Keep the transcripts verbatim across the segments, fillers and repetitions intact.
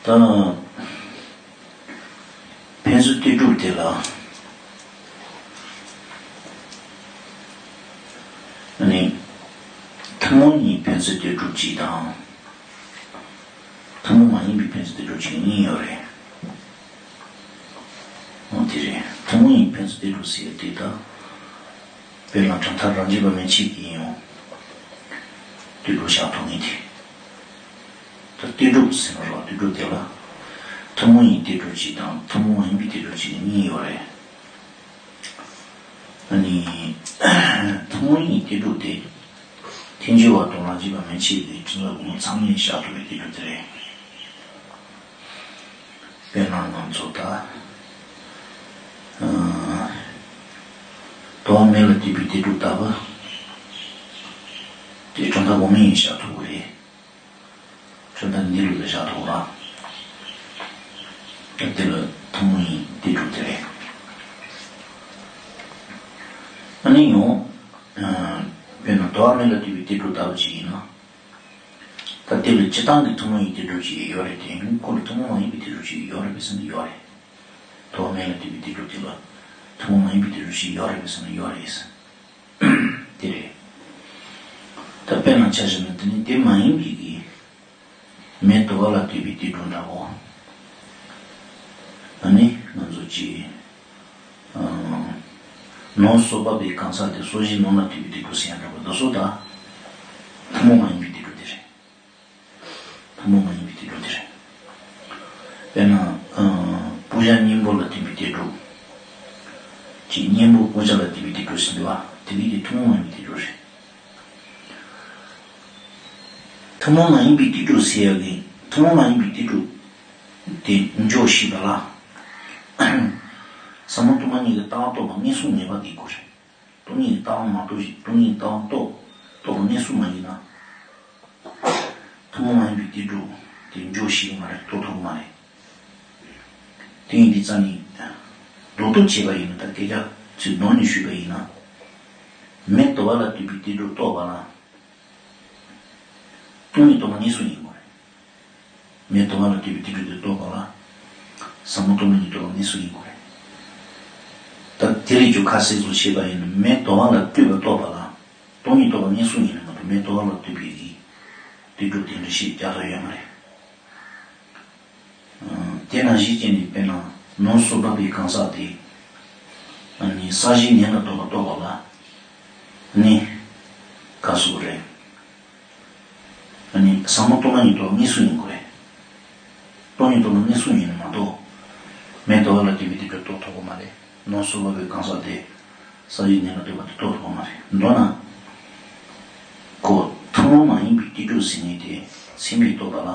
ད་ཕན་ཚུན་ལྟོས་གྲུབ་དེ་ལ་ཨ་ནི་ཐུན་མོང་གཉིས་ཕན་ཚུན་ལྟོས་གྲུབ་གཅིག་དང་། ཐུན་མོང་མ་ཡིན་པའི་ཕན་ཚུན་ལྟོས་གྲུབ་གཅིག་གཉིས་ཡོད་རེད། འོ་དེ་རེད། ཐུན་མོང་གཉིས་ཕན་ཚུན་ལྟོས་གྲུབ་ཟེར་ཡ་དེ་ད། དཔེར་ན་གྲུབ་མཐའ་རང་རྒྱུད་པ་མན་ཆད་ཀྱིས་ཡང་ལྟོས་གྲུབ་བཞག་ཐུབ་ངེས་དེ། ད་ལྟོས་གྲུབ་ཟེར་ན་རོ་ལྟོས་གྲུབ་དེ་ལ། ཐུན་མོང་གཉིས་ལྟོས་གྲུབ་གཅིག་དང་ཐུན་མོང་མ་ཡིན་པའི་ལྟོས་གྲུབ་གཅིག་གཉིས་ཡོད་རེད། ཨ་ནི། ཐུན་མོང་གཉིས་ལྟོས་གྲུབ་དེ། ཐལ་འགྱུར་བ་དང་རང་རྒྱུད་པ་མན་ཆད་ཀྱི་ཁྲིམས་ཚོགས་ཀུན་ཚང་མས་བཞག་ཐུབ་པའི་ལྟོས་གྲུབ་དེ་རེད། དཔེར་ན་ང་ཚོ་ད། ཨ། དོ་བ་མེད་ལ་ལྟོས་པའི་ལྟོས་གྲུབ་ལྟ་བུ། དེ་གྲུབ་མཐའ་གོང་མ་ཡིན་བཞག་ཐུབ་ཀྱི་རེད། གྲུབ་མཐའ་འདི་ལུགས་ལ་བཞག་ཐུབ་ལ། དེ་ལ་ཐུན་མོང་གཉིས་ལྟོས་གྲུབ་དེ་རེད། ཨ་ནི་ཡང་། ཨ། དཔེར་ན་དོ་བ་མེད་ལ་ལྟོས་པའི་ལྟོས་གྲུབ་ལྟ་བུ་ཅིག་ཡིན་ན། ད་དེ་ལ་སྤྱིར་བཏང་གི་ཐུན་མོང་གི་ལྟོས་གྲུབ་ཅིག་ཡོད་རེད་དེ་ཡང་ཁོ་ལ་ཐུན་མོང་མ་ཡིན་པའི་ལྟོས་གྲུབ་ཅིག་ཡོད་རེད་པས་ཟེར་ན་ཡོད་རེད། དོ་བ་མེད་ལ་ལྟོས་པའི་ལྟོས་གྲུབ་དེ་ལ་ཐུན་མོང་མ་ཡིན་པའི་ལྟོས་གྲུབ་ཅིག་ཡོད་རེད་པས་ཟེར་ན་ཡོད་རེད། དེ་རེད། ད་དཔེར་ན་ཆ་བཞག་ན་དེ་ནི་དེ་མ་ཡིན་པའི་གི། མེ་དོ་བ་ལ་ལྟོས་པའི་ལྟོས་གྲུབ་འདྲ་བོ། ཨ་ནི་ང་ཚོ་ཅིག་ནོར་སོགས་པ་པའི་གང་ཟག་དེ་སོ་སྐྱེའི་ནོར་ལ་ལྟོས་པའི་ལྟོས་གྲུབ་ཟེར་ཡང་འདྲ་བོ་འདི་ཚོ་ད། ཐུན་མོང་མ་ཡིན་པའི་ལྟོས་གྲུབ་དེ་རེད། ཐུན་མོང་མ་ཡིན་པའི་ལྟོས་གྲུབ་དེ་རེད། དཔེར་ན། ཨ། སྤུ་ཞྭ་སྙིང་པོ་ལ་ལྟོས་པའི་ལྟོས་གྲུབ། ཅིག་སྙིང་པོ་སྤུ་ཞྭ་ལ་ལྟོས་པའི་ལྟོས་གྲུབ་ཟེར་འདུག་བ། དེ་གཉིས་དེ་ཐུན་མོང་མ་ཡིན་པའི་ལྟོས་གྲུབ་རེད། ཐུན་མོང་མ་ཡིན་པའི་ལྟོས་གྲུབ་ཟེར་ཡག་གི་ཐུན་མོང་མ་ཡིན་པའི་ལྟོས་གྲུབ་དེ་འཇོག་ཤེས་པ་ལ། ཟབ་མོ་སྟོང་པ་ཉིད་ཀྱི་ལྟ་བ་རྟོགས་པ་མངོན་སུམ་ངེས་པ་དེའི་སྐོར་རེད། སྟོང་ཉིད་ཀྱི་ལྟ་བ་མ་རྟོགས་ཤིང་སྟོང་ཉིད་ཀྱི་ལྟ་བ་རྟོགས་རྟོགས་པ་མངོན་སུམ་མ་ཡིན་ན། ཐུན་མོང་མ་ཡིན་པའི་ལྟོས་གྲུབ་དེ་འཇོག་ཤེས་ཀྱི་མ་རེད། རྟོགས་ཐུབ་ཀྱི་མ་རེད། དེ་ཡིན་དུས་ཙང་ནི། རྡོག་རྡོག་བྱས་པ་ཡིན་ན་ད་སྐད་ཆ་ཚིག་བསྡོམས་ནས་ཞུས་པ་ཡིན་ན། མེ་དོ་བ་ལ་ལྟོས་པའི་ལྟོས་གྲུབ་རྟོགས་པ་ལ། སྟོང་ཉིད་རྟོགས་པ་མངོན་སུམ་ཡིན་དགོས་རེད། མེ་དོ་བ་ལ་ལྟོས་པའི་ལྟོས་གྲུབ་དེ་རྟོགས་པ་ལ། ཟབ་མོ་སྟོང་པ་ཉིད་རྟོགས་པ་མངོན་སུམ་ཡིན་དགོས་རེད། ད་དེ་ལས་ཀྱང་ཁ་གསལ་བཟོ་བྱས་པ་ཡིན་ན་མེ་དོ་བ་ལ་ལྟོས་པ་རྟོགས་པ་ལ། སྟོང་ཉིད་རྟོགས་པ་མངོན་སུམ་ཡིན་ན་མ་གཏོགས་མེ་དོ་བ་ལ་ལྟོས་པའི་གི་ལྟོས་གྲུབ་དེ་འདྲ་ཞིག་རྒྱག་ཐབས་ཡོད་མ་རེད། དེ་ནང་བཞིན་བྱས་ནས་དཔེར་ན་ནོར་སོགས་པ་པའི་གང་ཟག་དེ། ཨ་ནི་ས་གཞིའི་གནས་ལ་ལྟོས་པ་རྟོགས་པ་ལ། ནི། ག་སོགས་རེད། ཨ་ནི་ཟབ་མོ་སྟོང་པ་ཉིད་རྟོགས་མངོན་སུམ་ཡིན་དགོས་རེད། སྟོང་ཉིད་རྟོགས་མངོན་སུམ་ཡིན་ན་མ་གཏོགས། མེ་དོ་བ་ལ་ལྟོས་པའི་ལྟོས་གྲུབ་རྟོགས་ཐུབ་ཀྱི་མ་རེད། ནོར་སོགས་པ་པའི་གང་ཟག་དེ། ས་གཞིའི་གནས་ལ་ལྟོས་པ་དེ་རྟོགས་ཐུབ་ཀྱི་མ་རེད། མདོར་ན། ཁོ་ཐུན་མོང་མ་ཡིན་པའི་ལྟོས་གྲུབ་ཟེར་མཁན་དེ་སེམས་ཀྱིས་རྟོགས་པ་ལ།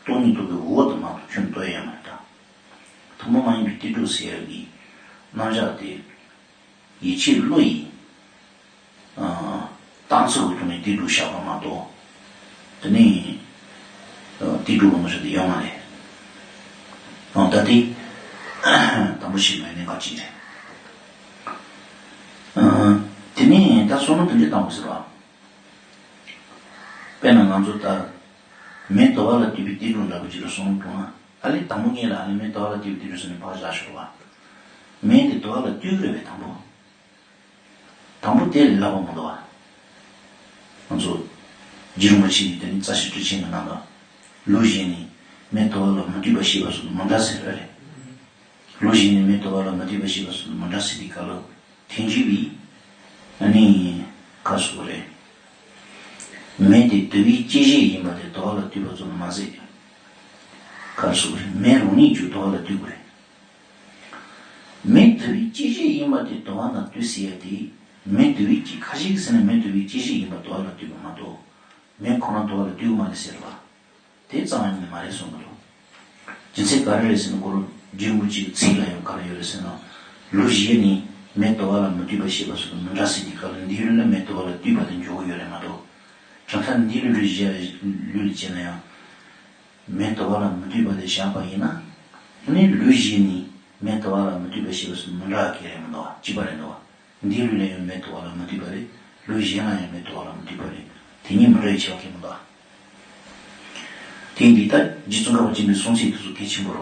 སྟོང་ཉིད་རྟོགས་པའི་འོག་ཏུ་མ་གཏོགས་ཁྱོན་ནས་རྟོགས་ཡ་ཡོད་མ་རེད་ད། ཐུན་མོང་མ་ཡིན་པའི་ལྟོས་གྲུབ་ཟེར་ཡག་གི་རྣམ་གཞག་དེ། ཡིད་ཆེས་བློ་ཡིས། ཨ། རྟགས་མཚན་གྱི་ཐོག་ནས་ལྟོས་གྲུབ་བཞག་པ་མ་གཏོགས། དེ་ནས། ཨ། ལྟོས་གྲུབ་གི་མི་ཤེས་དེ་ཡོད་མ་རེད། ཨ། ད་དེ། དང་པོ་ཤེས་དགོས་གནད་འགག་ཅིག་རེད། ཨ། དེ་ནས་ད་བསམ་བློ་དེ་འདྲ་བཏང་དགོས་ཟེར་བ། དཔེར་ན་ང་ཚོ་ལྟར། མེ་དོ་བ་ལ་ལྟོས་པའི་ལྟོས་གྲུབ་འདྲ་པོ་ཅིག་ལ་བསམ་བློ་གཏོང་ན། ཨ་ལས་དང་པོ་ངེད་ལ་ཨ་ལས་མེ་དོ་བ་ལ་ལྟོས་པའི་ལྟོས་གྲུབ་ཟེར་ནས་ཕར་བཞག་ཤོག་བ། མེ་དེ་དོ་བ་ལ་ལྟོས་ཀྱི་རེད་པས་དང་པོ། དང་པོ་དེ་ལས་སླ་པོ་མི་འདུག་བ། ང་ཚོ། རྗེ་རིན་པོ་ཆེ་ཡིས་དེ་ནི་རྩ་ཤེ་སྤྲོས་ཆེན་གྱི་ནང་ལ། ལུགས་གཞན་ནས་མེ་དོ་བ་ལ་མི་ལྟོས་པ་ཞེས་པ་སོགས་མི་འདྲ་ཟེར་བ་རེད། ལུགས་གཞན་ནས་མེ་དོ་བ་ལ་མི་ལྟོས་པ་ཞེས་པ་སོགས་མི་འདྲ་ཟེར་དུས་སྐབས་ལ། ཐལ་འགྱུར་བའི། ཨ་ནི། ག་སོགས་རེད། མེ་དེ་དུ་བའི་སྐྱེད་བྱེད་ཡིན་པ་དེ་དོ་བ་ལ་ལྟོས་པ་ཙམ་མ་ཟད། ག་སོགས་རེད། མེ་རང་ཉིད་ཀྱང་དོ་བ་ལ་ལྟོས་དགོས་རེད། མེ་དུ་བའི་སྐྱེད་བྱེད་ཡིན་པ་དེ་དོ་བ་ལ་ལྟོས་ཟེར་ཡ་དེ། མེ་དུ་བའི་སྐྱེད། ཁ་ཤས་ཀྱིས་ཟེར་ན་མེ་དུ་བའི་སྐྱེད་བྱེད་ཡིན་པ་དོ་བ་ལ་ལྟོས་པ་མ་གཏོགས། མེ་ཁོ་རང་དོ་བ་ལ་ལྟོས་ཀྱི་མ་རེད་ཟེར་བ། དེ་རྩ་བ་ཉིད་ནས་མ་རེད་གསུང་གི་འདུག་རྒྱུ་མཚན་ག་རེ་རེད་ཟེར་ན་ཁོ་རང་རྗེ་རིན་པོ་ཆེའི་ཚིག་ལ་ཡང་ག་རེ་ཡོད་རེད་ཟེར་ན། ལུགས་གཞན་ནས་མེ་དོ་བ་ལ་མི་ལྟོས་པ་ཞེས་པ་སོགས་མི་འདྲ་ཟེར་དུས་སྐབས་ལ་འདིའི་ལུགས་ལ་མེ་དོ་བ་ལ་ལྟོས་པ་དེ་འཇོག་གི་ཡོད་རེད་མ་གཏོགས། གྲུབ་མཐའ་འདིའི་ལུགས་ལ་བཞག་ལུགས་ལ་བྱས་ན་ཡང་། མེ་དོ་བ་ལ་མི་ལྟོས་པ་དེ་བཞག་པ་ཡིན་ན། ནི་ལུགས་གཞན་ནས་མེ་དོ་བ་ལ་མི་ལྟོས་པ་ཞེས་པ་སོགས་མི་འདྲ་བ་གང་ཡང་མི་འདུག་བ། གཅིག་པ་རེད་འདུག་བ། འདིའི་ལུགས་ལ་ཡང་མེ་དོ་བ་ལ་མི་ལྟོས་པ་རེད། ལུགས་གཞན་ལ་ཡང་མེ་དོ་བ་ལ་མི་ལྟོས་པ་རེད། དེ་གཉིས་མི་འདྲ་བའི་ཆ་གང་ཡང་མི་འདུག་བ། དེ་འདི་ལྟར་རྗེ་ཙོང་ཁ་པ་ཆེན་པོའི་གསུང་ཚིག་དེ་ཚོ་གལ་ཆེན་པོ་རེད་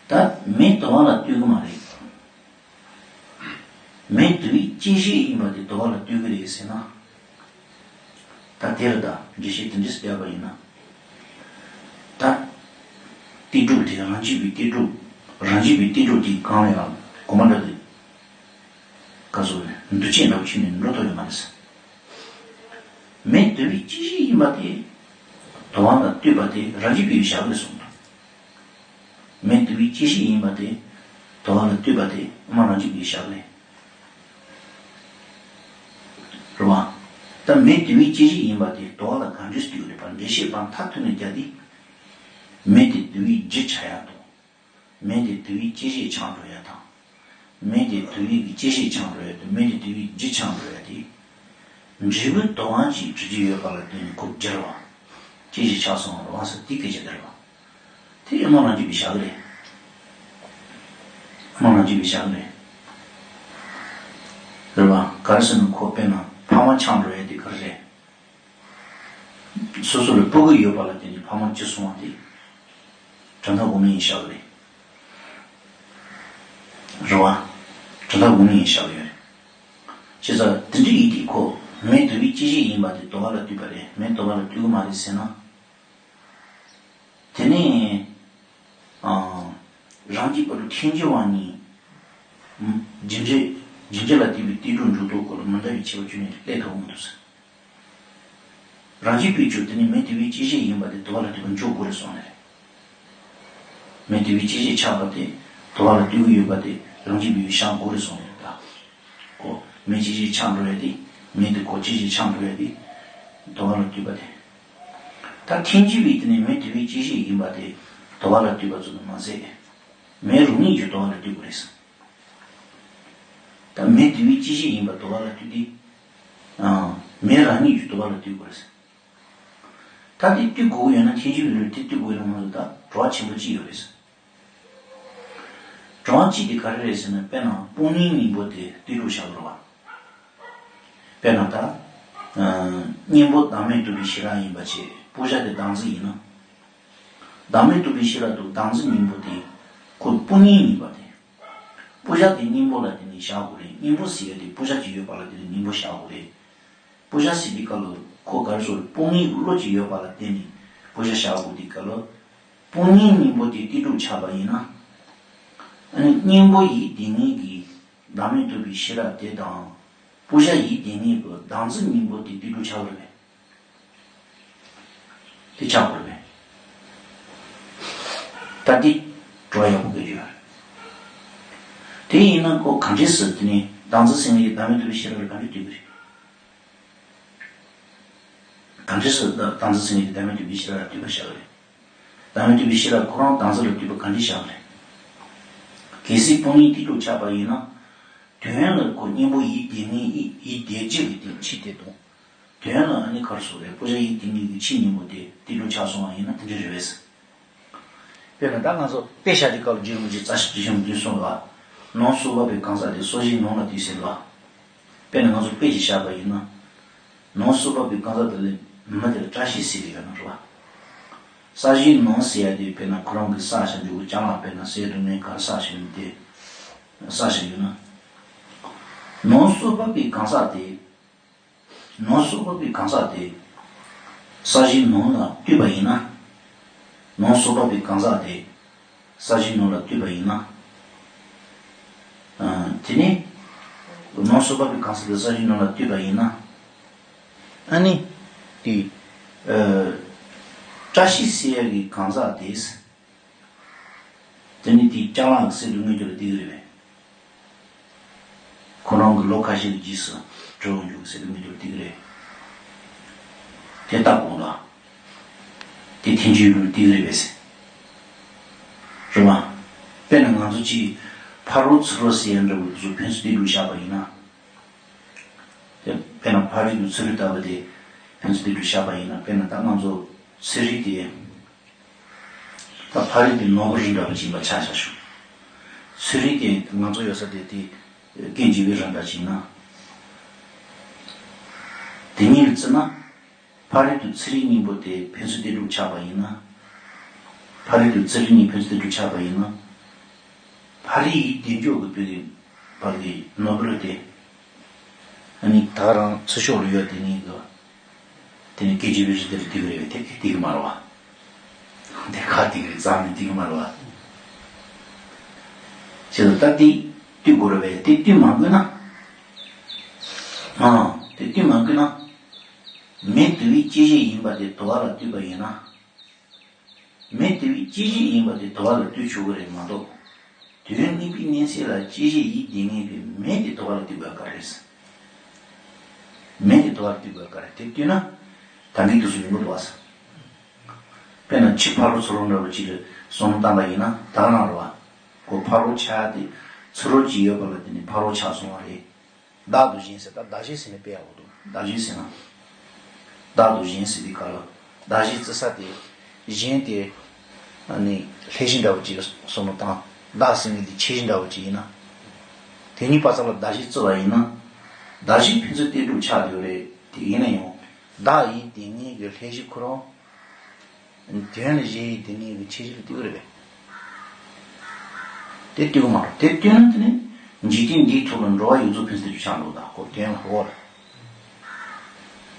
བ། ད་མེ་དུ་བ་ལ་ལྟོས་ཀྱི་མ་རེད། མེ་དུ་བའི་བཅད་ཤེས་ཡིན་པ་དེ་དུ་བ་ལ་ལྟོས་ཀྱི་རེད་ཟེར་ན། ད་དེ་ལ་ད་འགྲེལ་བཤད་དེ་འདྲས་བརྒྱབ་པ་ཡིན་ན། ད་གཏི་སྒྲུབ་དེ་རང་རྒྱུད་པའི་གཏི་སྒྲུབ། རང་རྒྱུད་པའི་གཏི་སྒྲུབ་དེ་གང་ལ་ཡང་གོ་མ་འདྲ་དེ། ག་ཚོད་རེད། འདུ་བྱེད་འདྲ་བོ་ཁྱོན་ནས་འགྲོ་ཐུབ་ཡོད་མ་རེད། མེ་དུ་བའི་བཅད་ཤེས་ཡིན་པ་དེ་དུ་བ་ལ་ལྟོས་པ་དེ་རང་རྒྱུད་པའི་བཞག་རེད་གསུངས་འདུག་མེ་དུ་བའི་བཅད་ཤེས་ཡིན་པ་དེ་དུ་བ་ལ་ལྟོས་པ་དེ་དབུ་མ་རང་རྒྱུད་པའི་བཞག་རེད། རེད་བ། ད་མེ་དུ་བའི་བཅད་ཤེས་ཡིན་པ་དེ་དུ་བ་ལ་ག་འདྲས་ལྟོས་རེད་པ། འགྲེལ་བཤད་པ་མཐར་ཐུག་ནས་རྒྱག་དུས། མེ་དེ་དུ་བའི་རྒྱུ་ཆགས་ཡག་དང་། མེ་དེ་དུ་བའི་བཅད་ཤེས་ཆགས་འགྲོ་ཡག་དང་། མེ་དེ་དུ་བའི་གི་བཅད་ཤེས་ཆགས་འགྲོ་ཡག་དང་མེ་དེ་དུ་བའི་རྒྱུ་ཆགས་འགྲོ་ཡག་དེ། འབྲས་བུ་དུ་བ་གཅིག་གྲུབ་ཀྱི་ཡོད་པ་ལ་བརྟེན་ནས་ཁོ་འགྱུར་བ། བཅད་ཤེས་ཆགས་སོང་བ་ཟེར་དེ་སྐད་ཆ་དེ་རེད་བ། དེ་དབུ་མ་རང་རྒྱུད་པའི་བཞག་རེད། དབུ་མ་རང་རྒྱུད་པའི་བཞག་རེད། རེད་བ། ག་རེ་ཟེར་ན་ཁོ་དཔེར་ན་ཕ་མ་ཆགས་འགྲོ་ཡག་དེ་ག་རེ་རེད། སོ་སོ་ལ་སྤུ་གུ་ཡོད་པ་ལ་བརྟེན་ནས་ཕ་མ་བརྒྱུད་སོང་བ་དེ། གྲུབ་མཐའ་དབུ་མའི་བཞག་རེད། རེད་བ། གྲུབ་མཐའ་དབུ་མའི་བཞག་ཡོད་རེད། བྱས་ཙང་དེ་འདྲ་ཡིན་དུས་ཁོ་མེ་དུ་བའི་བཅད་ཤེས་ཡིན་པ་དེ་དུ་བ་ལ་ལྟོས་པ་རེད། མེ་དུ་བ་ལ་ལྟོས་ཀྱི་མ་རེད་ཟེར་ན། དེ་ནས་ཨ། རང་རྒྱུད་པ་དང་ཐལ་འགྱུར་བ་གཉིས། རྒྱུ་འབྲས། རྒྱུ་འབྲས་ལ་ལྟོས་པའི་གཏི་སྒྲུབ་འཇུག་ལྡོག་སྐོར་ལ་མི་འདྲ་བའི་ཁྱད་པར་བརྗོད་ནས་སླེབས་ཐུབ་མི་འདུག་ཟེར། རང་རྒྱུད་པའི་ཆོས་དེ་ནི་མེ་དུ་བའི་བཅད་ཤེས་ཡིན་པ་དེ་དུ་བ་ལ་ལྟོས་པ་འཇོག་དགོས་རེད་གསུངས་ནས་རེད། མེ་དུ་བའི་བཅད་ཤེས་ཆགས་པ་དེ་དུ་བ་ལ་ལྟོས་ཀྱི་ཡོད་པ་དེ་རང་རྒྱུད་པའི་བཞག་དགོས་རེད་གསུངས་ནས་རེད་ད། ཁོ་མེ་བཅད་ཤེས་ཆགས་འགྲོ་ཡ་དེ། མེ་དེ་ཁོ་བཅད་ཤེས་ཆགས་འགྲོ་ཡ་དེ། དུ་བ་ལ་ལྟོས་པ་དེ། ད་ཐལ་འགྱུར་བའི་དེ་ནི་མེ་དུ་བའི་བཅད་ཤེས་ཡིན་པ་དེ་དུ་བ་ལ་ལྟོས་པ་ཙམ་དུ་མ་ཟད། མེ་རང་ཉིད་ཀྱང་དུ་བ་ལ་ལྟོས་དགོས་རེད། ད་མེ་དུ་བའི་བཅད་ཤེས་ཡིན་པ་དུ་བ་ལ་ལྟོས་ཏེ། ཨང་། མེ་རང་ཉིད་ཀྱིས་དུ་བ་ལ་ལྟོས་དགོས་རེད། ད་དེ་ལྟོས་དགོས་ཡོད་ན་ཐལ་འགྱུར་བའི་ལུགས་དེ་ལྟོས་དགོས་ཡོད་ན་ང་ཚོ་ད་གྲོགས་ཆེན་པོ་གཅིག་ཡོད་རེད། གྲོགས་གཅིག་དེ་ག་རེ་རེད་ཟེར་ན་དཔེར་ན་སྤང་གཉེན་གཉེན་པོ་དེ་ལྟོས་གྲོགས་བྱ་དགོས་རེད་བ། དཔེར་ན་ད། ཨང་། གཉེན་པོ་བདག་མེད་རྟོགས་པའི་ཤེས་རབ་ཡིན་པ་བྱས་སྤུ་ཞྭ་དེ་བདག་འཛིན་ཡིན་ན། བདག་མེད་རྟོགས་པའི་ཤེས་རབ་ཏུ་བདག་འཛིན་གཉེན་པོ་དེ་ཁོ་སྤང་གཉེན་ཡིན་པ་དེ། སྤུ་ཞྭ་དེ་གཉེན་པོ་ལ་བརྟེན་ནས་བཞག་དགོས་རེད། གཉེན་པོ་ཟེར་ཡ་དེ་སྤུ་ཞྭ་ཅིག་ཡོད་པ་ལ་བརྟེན་ནས་གཉེན་པོ་བཞག་དགོས་རེད། སྤུ་ཞྭ་ཟེར་དུས་སྐབས་ལ་ཁོ་ག་རེ་ཟེར་སྤང་གཉེན་གྱི་བློ་ཅིག་ཡོད་པ་ལ་བརྟེན་ནས་སྤུ་ཞྭ་བཞག་དགོས་དུས་སྐབས་ལ། སྤང་གཉེན་གཉེན་པོ་དེ་གཏི་སྒྲུབ་ཆགས་པ་ཡིན་ན། ཨ་ནི་གཉེན་པོ་ཡིད་བདེ་གཉེན་གྱི་བདག་མེད་རྟོགས་པའི་ཤེས་རབ་དེ་དང་། སྤུ་ཞྭ་ཡིད་བདེ་གཉེན་གྱི་བདག་འཛིན་གཉེན་པོ་དེ་གཏི་སྒྲུབ་ཆགས་པ་རེད། དེ་ཆགས་པ་རེད་པས། ད་འདི་གྲོགས་ཡག་པོ་ག་རེ་ཡོད། དེ་ཡིན་ན་ཁོ་ག་འདྲས་སུ་དེ་ནི་བདག་འཛིན་སེམས་ཀྱི་བདག་མེད་རྟོགས་པའི་ཤེས་རབ་ལ་ག་འདྲས་ལྟོས་པ་རེད། ག་འདྲས་སུ་བདག་འཛིན་སེམས་ཀྱི་བདག་མེད་རྟོགས་པའི་ཤེས་རབ་ལ་ལྟོས་པ་བཞག་རེད། བདག་མེད་རྟོགས་པའི་ཤེས་རབ་ཁོ་རང་བདག་འཛིན་ལ་ལྟོས་པ་ག་འདྲས་བཞག་རེད། གལ་སྲིད་སྤང་གཉེན་གཏི་སྒྲུབ་ཆགས་པ་ཡིན་ན། དོན་ལ་ཁོ་གཉེན་པོ་ཡིད་བདེ་གཉེན་ཡིད་བདེ་སྐྱིད་ཀྱི་སྟེང་ཕྱི་དེ་དང་། དོན་ལ་ཨ་ནི་ག་རེ་ཟེར་རེད། སྤུ་ཞྭ་ཡིད་བདེ་གཉེན་གྱི་ཕྱི་གཉེན་པོ་དེ་གཏི་སྒྲུབ་ཆགས་སོང་བ་ཡིན་ན་དེ་འདྲ་རེད་པས། དཔེར་ན་ད་ང་ཚོ་དཔེ་བཞག་དུས་སྐབས་ལ་རྗེ་རིན་པོ་ཆེས་རྩ་ཤེ་རྩིས་གཞུང་བདུན་གསུངས་ལ། ནང་གསུག་པ་པའི་གང་ཟག་དེ་ས་གཞིའི་ནང་ལ་ལྟོས་ཟེར་ལ། དཔེར་ན་ང་ཚོ་དཔེ་ཅིག་བཞག་པ་ཡིན་ན། ནང་གསུག་པ་པའི་གང་ཟག་དེ་ལ་མི་དེར་བཀྲ་ཤིས་ཟེར་གྱི་ཡོད་ན་རེད་པ། ས་གཞིའི་ནང་ཟེར་ཡ་དེ་དཔེར་ན་ཁོ་རང་གི་བསགས་བཞག་འཇུག་གི་ཅ་ལག་དཔེར་ན་གསེར་དང་དངུལ་ག་རེ་བསགས་བཞག་ཡོད་དེ། བསགས་བཞག་ཡོད་ན། ནང་གསུག་པ་པའི་གང་ཟག་དེ། ནང་གསུག་པ་པའི་གང་ཟག་དེ། ས་གཞིའི་ནང་ལ་ལྟོས་པ་ཡིན་ན། ནང་གསུག་པ་པའི་གང་ཟག་དེ། ས་གཞིའི་ནང་ལ་ལྟོས་པ་ཡིན་ན། ཨ། དེ་ནི། ནང་གསུག་པ་པའི་གང་ཟག་དེ་ས་གཞིའི་ནང་ལ་ལྟོས་པ་ཡིན་ན། ཨ་ནི། དེ། ཨ། བཀྲ་ཤིས་ཟེར་ཡ་གི་གང་ཟག་དེ། དེ་ནི་དེའི་ཅ་ལག་གི་གསེར་དང་དངུལ་དེ་ལ་བརྟེན་གྱི་རེད་པས། ཁོ་རང་གི་ལོ་ཁ་ཤས་ཀྱི་རྗེས་སུ་གྲོལ་འོང་རྒྱུ་གི་གསེར་དང་དངུལ་དེ་ལ་བརྟེན་གྱི་རེད། དེ་ལྟ་དགོངས་དག་དེ་ཐལ་འགྱུར་ལུགས་བརྟེན་གྱི་རེད་པས། རེད་པ། དཔེར་ན་ང་ཚོ་གཅིག་ཕ་རོལ་ཚུ་རོལ་ཟེར་ཡ་འདྲ་བོ་དེ་ཚོ་ཕན་ཚུན་བསྟུན་དུ་བཞག་པ་ཡིན་ན། དེ་དཔེར་ན་ཕ་རོལ་དང་ཚུ་རོལ་ལྟ་བུ་དེ་ཕན་ཚུན་བསྟུན་དུ་བཞག་པ་ཡིན་ན། དཔེར་ན་ད་ང་ཚོ་ཚུ་རོལ་དེ། ད་ཕ་རོལ་དེ་ནོར་བུ་རི་འདྲ་བོ་ཅིག་ཡིན་པ་ཆ་བཞག་ཤོག་ཚུ་རོལ་དེ་ང་ཚོ་ཡོད་ས་དེ་དེ་རྐྱེན་འཇིག་པའི་རི་འདྲ་ཅིག་ཡིན་ན། དེ་གཉིས་ལ་བརྩིས་ན། ཕ་རོལ་ཏུ་ཚེ་རིང་སྙིང་པོ་དེ་ཕན་ཚུན་བསྟེན་གྲུབ་ཆགས་པ་ཡིན་ན། ཕ་རོལ་ཏུ་ཚེ་རིང་གཉིས་ཕན་ཚུན་བསྟེན་གྲུབ་ཆགས་པ་ཡིན་ན། ཕ་རོལ་ཡིད་བདེ་མཆོག་གི་བུ་གི་བར་གྱི་ནོར་བུ་ལ་དེ། ཨ་ནི་ད་རང་ཚུར་ཤོག་རུ་ཡོད་དེ་ནི་གི། དེ་ནི་སྐད་ཅིག་བེད་ཅིག་དེ་ལ་བསྡུ་གི་རེད་བས་དེ་སྐད་བསྡུ་གི་མ་རེད་བ། དེ་ཁ་བསྡུ་གི་རེད་རྩ་ནས་བསྡུ་གི་མ་རེད་བ། ཞེས་སོ་ད་དེ་བསྡུ་དགོས་རེད་བས་དེ་བསྡུ་མ་དགོས་ན། ཨང་དེ་བསྡུ་མ་དགོས་ན། མེ་དུ་བའི་སྐྱེ་གཞི་ཡིན་པ་དེ་དུ་བ་ལ་ལྟོས་པ་ཡིན་ན། མེ་དུ་བའི་སྐྱེ་གཞི་ཡིན་པ་དེ་དུ་བ་ལ་ལྟོས་ཆོག་གི་རེད་མ་གཏོགས། དུས་ཡུན་གཉིས་པའི་གནས་ཚད་ལ་སྐྱེ་གཞི་ཡིད་བདེ་ངེས་པའི་མེ་དེ་དུ་བ་ལ་ལྟོས་དགོས་ག་རེད། མེ་དེ་དུ་བ་ལ་ལྟོས་དགོས་ག་རེད་དེ་ལྟོས་ན། ད་གིན་དུས་སུ་ཡོང་གི་འདུག་བ། དཔེར་ན་ཕྱི་ཕ་རོལ་ཚུ་རོལ་འདྲ་བོ་ཅིག་ལ་བསམ་བློ་བཏང་པ་ཡིན་ན་ད་ག་རང་རེད་བ། ཁོ་ཕ་རོལ་ཆགས་ཏེ་ཚུ་རོལ་ཅིག་ཡོད་པ་ལ་དེ་ནི་ཕ་རོལ་ཆགས་སོང་བ་རེད། བདག་ཏུ་ཞེན་ཟེར་ད་བདག་ཞེན་ཟེར་ནས་དཔེ་ཡག་པོ་འདུག་བདག་ཞེན་ཟེར་ན། བདག་ཏུ་ཞེན་ཟེར་དུས་སྐབས་ལ་བདག་ཞེན་བརྩི་ས་དེ། ཞེན་དེ། ཨ་ནི་ལྷད་གཞི་འདྲ་བོ་ཅིག་བསམ་བློ་བཏང་། བདག་ཟེར་མཁན་དེ་ཁྱད་གཞི་འདྲ་བོ་ཅིག་ཡིན་ན། དེ་གཉིས་བར་ས་ལ་བདག་ཞེན་བརྩི་བ་ཡིན་ན། བདག་ཞེན་ཕན་ཚུན་བསྟེན་གྲུབ་ཆགས་ཡོད་རེད་དེ་ཡིན་ན་ཡང་། བདག་ཡིད་བདེ་ངེས་ཀྱི་ལྷད་གཞི་ཁོ་རང་། དོན་ལ་གཞན་ཡིད་བདེ་ངེས་ཀྱི་ཁྱད་གཞི་ལ་ལྟོས་ཀྱི་རེད་པས། དེ་ལྟོས་ཀྱི་མ་རེད་དེ་ལྟོས་ན་དེ་ནི་འཇིག་རྟེན་འདིའི་ཐོག་ལ་འགྲོ་བ་ཡོངས་རྫོགས་ཕན་ཚུན་ཆགས་འགྲོ་དང་ཁོ་དོན་ལ་འོ་རེད།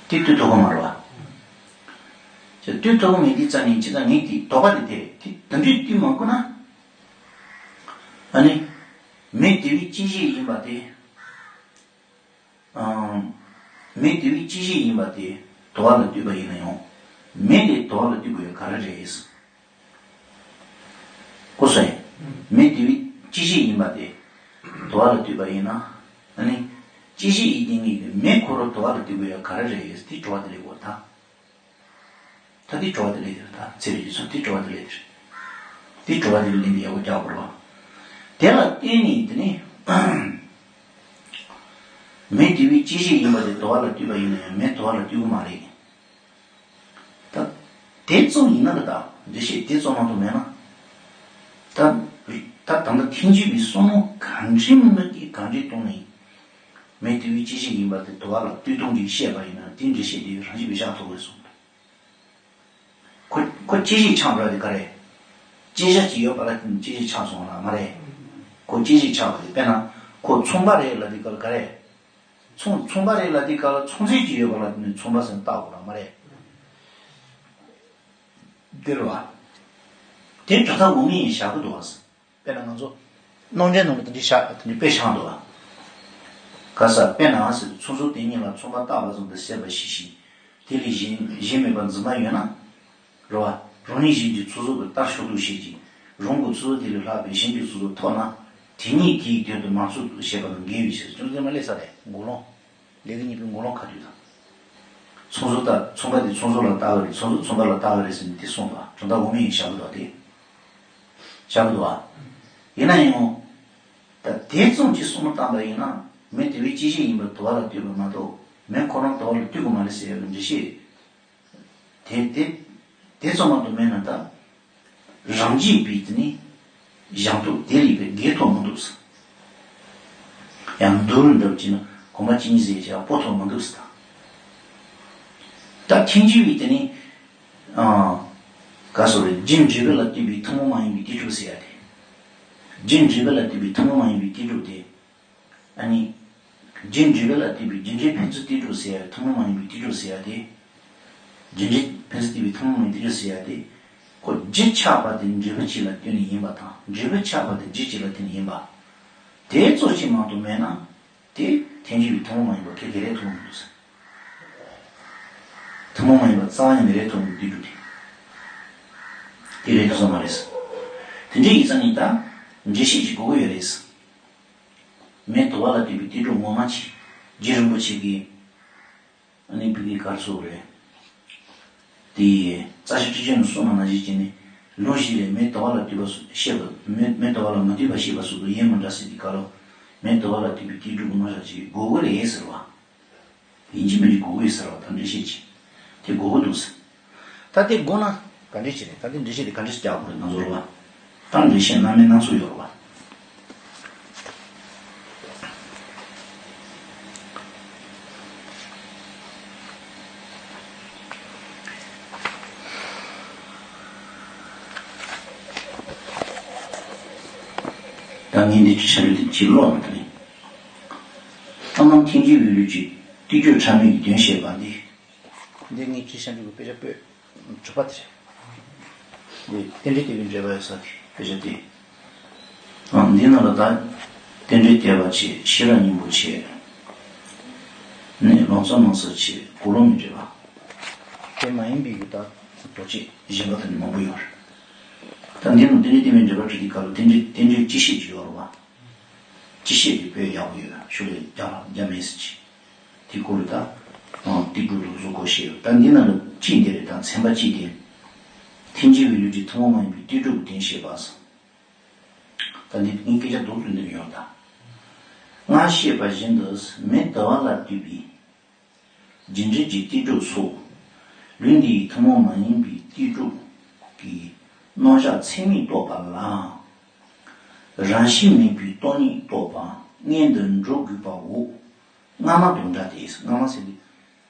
དེ་ལྟོས་ཐུབ་ཀྱི་མ་རེད་བ། དེ་ལྟོས་ཐུབ་ཀྱི་མེད་དུས་ཙམ་ནས་ཇི་ལྟར་ངེས་ཏེ་དོགས་པ་དེ་དེ་རེད་དེ་ད་འདྲས་ལྟོས་མ་དགོས་ན། ཨ་ནི། མེ་དུ་བའི་སྐྱེ་གཞི་ཡིན་པ་དེ། མེ་དུ་བའི་སྐྱེ་གཞི་ཡིན་པ་དེ་དུ་བ་ལ་ལྟོས་པ་ཡིན་ན་ཡང་། མེ་དེ་དུ་བ་ལ་ལྟོས་དགོས་ཡ་ག་རེ་རེད། ཀོ་སོ་ཡིན། མེ་དུ་བའི་སྐྱེ་གཞི་ཡིན་པ་དེ་དུ་བ་ལ་ལྟོས་པ་ཡིན་ན། ཨ་ནི། སྐྱེ་གཞི་ཡིན་དེ་ངེས་ཀྱི་མེ་ཁོ་རང་དུ་བ་ལ་ལྟོས་དགོས་ཡ་ག་རེ་རེད་དེ་དྲི་བ་དེ་རེད་གོ་ད། ད་དེ་དྲི་བ་དེ་ལས་དེར་ད་ཚེ་རིང་ཚོ་དེ་དྲི་བ་དེ་ལས་དེར། དེ་དྲི་བ་དེ་ལས་ལན་དེ་ཡག་པོ་རྒྱག་དགོས་རེད་བ། དེ་ལ་བརྟེན་ནས་དེ་ནི། མེ་དུ་བའི་སྐྱེ་གཞི་ཡིན་པ་དེ་དུ་བ་ལ་ལྟོས་པ་ཡིན་ན་ཡང་མེ་དུ་བ་ལ་ལྟོས་ཀྱི་མ་རེད། ད། དེ་ཙམ་ཡིན་ན་ལ་ད་འགྲེལ་བཤད་དེ་ཙམ་མ་གཏོགས་མེད་ན། ད། ད་ད་ལྟ་ཐེངས་གཅིག་པའི་བསམ་བློ་གང་འདྲའི་མི་འདུག་གི་གང་འདྲའི་གཏོང་ནས། མེ་དུ་བའི་སྐྱེ་གཞི་ཡིན་པ་དེ་དུ་བ་ལ་ལྟོས་སྟངས་ཅིག་བཤད་པ་ཡིན་ན་དེ་འགྲེལ་བཤད་དེ་རང་བཞིན་པས་བཞག་ཐུབ་དགོས་གསུངས། ཁོ་ཁོ་སྐྱེ་གཞི་ཆགས་འགྲོ་དེ་ག་རེད། སྐྱེ་གཞི་ཅིག་ཡོད་པ་ལ་བརྟེན་ནས་སྐྱེ་གཞི་ཆགས་སོང་ལ་མ་རེད། ཁོ་སྐྱེ་གཞི་ཆགས་པ་དེ་དཔེར་ན་ཁོ་ཚོང་པ་རེད་ལབ་དུས་སྐབས་ལ་ག་རེད། ཚོང་ཚོང་པ་རེད་ལབ་དུས་སྐབས་ལ་ཚོང་རྫས་ཅིག་ཡོད་པ་ལ་བརྟེན་ནས་ཚོང་པ་ཟེར་ནས་བཏགས་དགོས་ལ་མ་རེད། འདིར་བ། དེ་གྲུབ་མཐའ་དབུ་མའི་ཡིན་བཞག་གི་འདུག་བ། དཔེར་ན་ང་ཚོ། རྣམ་འགྲེལ་ནང་ལ་དེ་འདྲའི་བཞག་དེ་འདྲའི་དཔེ་བཞག་འདུག་བ། ག་ས་དཔེར་ན་ཟེར་ཚོང་ཟོག་དེ་ཉིད་ལ་ཚོང་པ་བཏགས་པ་བཟུང་སྟེ་ཟད་པ་ཞི་ཞིང་། དེ་ལས་གཞན་གཞན་མེད་པར་འཛིན་པ་ཡོད་ན། རེད་བ། རང་ཉིད་གཞན་གྱི་ཚོང་ཟོག་གི་ལྟར་ཕྱོགས་གཏོགས་བྱེད་ཅིང་། རང་གི་ཚོང་ཟོག་དེ་ལས་ལྷག་པའི་གཞན་གྱི་ཚོང་ཟོག་ཐོབ་ན། དེ་ཉིད་དེའི་དོན་དུ་མ་ཚོགས་ཞེས་པ་ལ་འགལ་བའི་ཕྱིར། ཅུང་ཟད་མ་སླེབས་ས་རེད་འགོག་ལོང་། ལས་ཀྱི་གཉིས་པོའི་འགོག་ལོང་ཁ་ཐུག་དང་། ཚོང་ཟོག་ལྟ་ཚོང་པ་དེ་ཚོང་ཟོག་ལ་ལྟ་གི་རེད་ཚོང་ཟོག་ཚོང་པ་ལ་ལྟ་གི་རེད་ཟེར་ནས་དེ་གསུངས་པ་གྲུབ་མཐའ་དབུ་མའི་ཡིན་བཞག་གི་འདུག་དེ། བཞག་གི་འདུག་བ། ཡིན་ན་ཡང་། ད་དེ་ཙམ་གྱིས་བསམ་བློ་བཏང་པ་ཡིན་ན་མེ་དུ་བའི་སྐྱེ་གཞི་ཡིན་པར་དུ་བ་ལ་ལྟོས་པ་མ་གཏོགས་མེ་ཁོ་རང་དུ་བ་ལ་ལྟོས་དགོས་མ་རེད་ཟེར་བའི་འགྲེལ་བཤད། དེ་དེ། དེ་ཙམ་མ་གཏོགས་མེད་ན་ད། རང་རྒྱུད་པའི་དེ་ནི། གཞན་སྟོབས་དེ་ལས་པའི་དགེ་ཐོབ་མི་འདུག་ཟེར། ཡང་མདོར་འདྲ་བ་བྱས་ན་གོམ་པ་ཅི་ཉིད་ཟེར་བྱ་བ་པོ་ཐོབ་མི་འདུག་ཟེར་ད། ད་ཐེངས་གཅིག་པའི་དེ་ནི། ཨ། ག་སོ་རེ་རྒྱུ་འབྲས་བུ་ལ་ལྟོས་པའི་ཐུན་མོང་མ་ཡིན་པའི་དེ་གྲུབ་ཟེར་ཡ་དེ། རྒྱུ་འབྲས་བུ་ལ་ལྟོས་པའི་ཐུན་མོང་མ་ཡིན་པའི་དེ་གྲུབ་དེ། ཨ་ནི། རྒྱུ་འབྲས་བུ་ལ་ལྟོས་པའི་རྒྱུ་འབྲས་ཕན་ཚུན་དེ་གྲུབ་ཟེར་ཡ་ཐུན་མོང་མ་ཡིན་པའི་དེ་གྲུབ་ཟེར་ཡ་དེ། རྒྱུ་འབྲས་ཕན་ཚུན་ལྟོས་པའི་ཐུན་མོང་མ་ཡིན་དེ་གྲུབ་ཟེར་ཡ་དེ། ཁོ་རྒྱུ་ཆགས་པ་དེ་འབྲས་བུ་གཅིག་ལ་ལྟོས་ནས་ཡིན་པ་དང་འབྲས་བུ་ཆགས་པ་དེ་རྒྱུ་གཅིག་ལ་ལྟོས་ནས་ཡིན་པ། དེ་ཙམ་ཞིག་མ་གཏོགས་མེད་ན། དེ་ཐེངས་གཅིག་པའི་ཐུན་མོང་མ་ཡིན་པ་ཁེ་གེ་རེ་ཐུན་མོང་མི་འདུག་ཟེར། ཐུན་མོང་མ་ཡིན་པ་རྩ་བ་ཉིད་ནས་རེ་ཐུན་མོང་མི་འདུག་དེ་རེ་ཐུན་མོང་མ་རེད་ཟེར། དེ་འདྲ་ཡིན་ཙང་ནི་ད་འགྲེལ་བཤད་ཅིག་དགོས་ཀྱི་ཡོད་རེད་ཟེར། མེ་དུ་བ་ལ་ལྟོས་པའི་དེ་གྲུབ་ངོ་མ་ཅིག་རྗེ་རིན་པོ་ཆེ་གིས་ཨ་ནི་བི་དེ་གར་སོགས་རེད། དེ་ཡི་རྩ་ཤེ་ཁྲི་ཆེན་གསུངས་པ་ནང་བཞིན་བྱས་ནས་ལུང་ཞིག་ལས་མེ་དུ་བ་ལ་ལྟོས་པ་སོགས་བཤད་པ་མེ་མེ་དུ་བ་ལ་མ་ལྟོས་པ་བཤད་པ་སོགས་དང་ཡོན་མི་འདྲ་ཟེར་དེ་ག་ལ་མེ་དུ་བ་ལ་ལྟོས་པའི་དེ་གྲུབ་ངོ་མ་ཞིག་དགོས་ཀྱི་རེད་ཟེར་བ། ཡིན་གཅིག་མིན་གཅིག་དགོས་ཀྱི་ཡོད་ཟེར་བ་དང་འགྲེལ་བཤད་ཅིག་དེ་དགོས་ཀྱི་འདུག་ཟེར། ད་དེ་དགོས་ན་ག་འདྲས་བྱེད་རེད་ད་དེ་འགྲེལ་བཤད་དེ་ག་འདྲས་རྒྱག་དགོས་རེད་ང་ཚོ་རོགས་པ། ད་འགྲེལ་བཤད་སྣ་མིན་སྣ་ཚོགས་ཡོད་རེད་བ། ད་ངས་འདི་ཆ་འདྲི་དེ་ཅིག་ཀློག་ནས་དེ་རེད། ཨ་ནམ་ཐིང་ཅི་འོས་ལུས་ཀྱི་བསྟི་གྲོད་ཕྲ་མོའི་དོན་བཤད་པ་འདི། འདི་ངས་ཁྱེད་ཆ་འདྲི་གི་དཔེ་ཆ་པོད་དྲུག་པ་དེ་རེད། འདི་རྟེན་འབྲེལ་བསྟོད་པའི་འགྲེལ་པ་ཡོད་ས་དེ་དཔེ་ཆ་དེ། ཨང་འདི་ནང་ལ་ད་རྟེན་འབྲེལ་བསྟོད་པ་བྱས། ཤེས་རབ་སྙིང་པོ་བྱས། ནས་ལོ་ཙཱ་མང་ས་བྱས། གོ་ལོ་མི་འདྲེས་པ། དེ་མ་ཡིན་པའི་ཡུལ་དང་མདོ་བཅས་གཞན་པ་དང་ནི་མང་པོ་ཡོད་རེད། ད་འདི་ནང་རྟེན་འབྲེལ་བསྟོད་པའི་འགྲེལ་པ་བྲིས་དུས་སྐབས་ལ་རྟེན་འབྲེལ་རྟེན་འབྲེལ་སྤྱི་བཤད་ཅིག་ཡོད་རེད་བ། སྤྱི་བཤད་ཀྱི་དཔེ་ཡག་པོ་ཡོད། ཤུ་ལས་རྒྱ་རྒྱ་མེད་ཟེར་གྱི། དེ་སྐོར་ལ་ད་ཨང་བསྟི་གྲོད་ལུགས་སྲོལ་སྐོར་བཤད་ཡོད། ད་འདི་ནང་ལ་གཅིག་འདི་རེད། ད་ཚན་པ་གཅིག་དེ། ཐིང་ཅི་འོས་ལུས་ཀྱི་ཐུན་མོང་མ་ཡིན་པའི་བསྟི་གྲོད་ཀྱི་དོན་བཤད་པ་ཟེར། ད་འདི་ངས་སྐད་ཆ་རྡོག་རྡོག་འདིར་ཡོང་ད། སྔར་བཤད་པ་བཞིན་དུ་མེ་དུ་བ་ལ་བསྟོད་པའི་རྒྱུ་འབྲས་ཀྱི་བསྟི་གྲོད་སོགས། ལུས་འདི་ཡི་ཐུན་མོང་མ་ཡིན་པའི་བསྟི་གྲོད་ཀྱི་རྣམ་གཞག་ཚད་མས་རྟོགས་པ་ལ། རང་བཞིན་མེད་པའི་སྟོང་ཉིད་རྟོགས་པ་མངོན་དུ་འགྲོ་དགོས་པའོ། སྔ་མ་དང་འདྲ་སྟེ། སྔ་མ་ཟེར་དུས།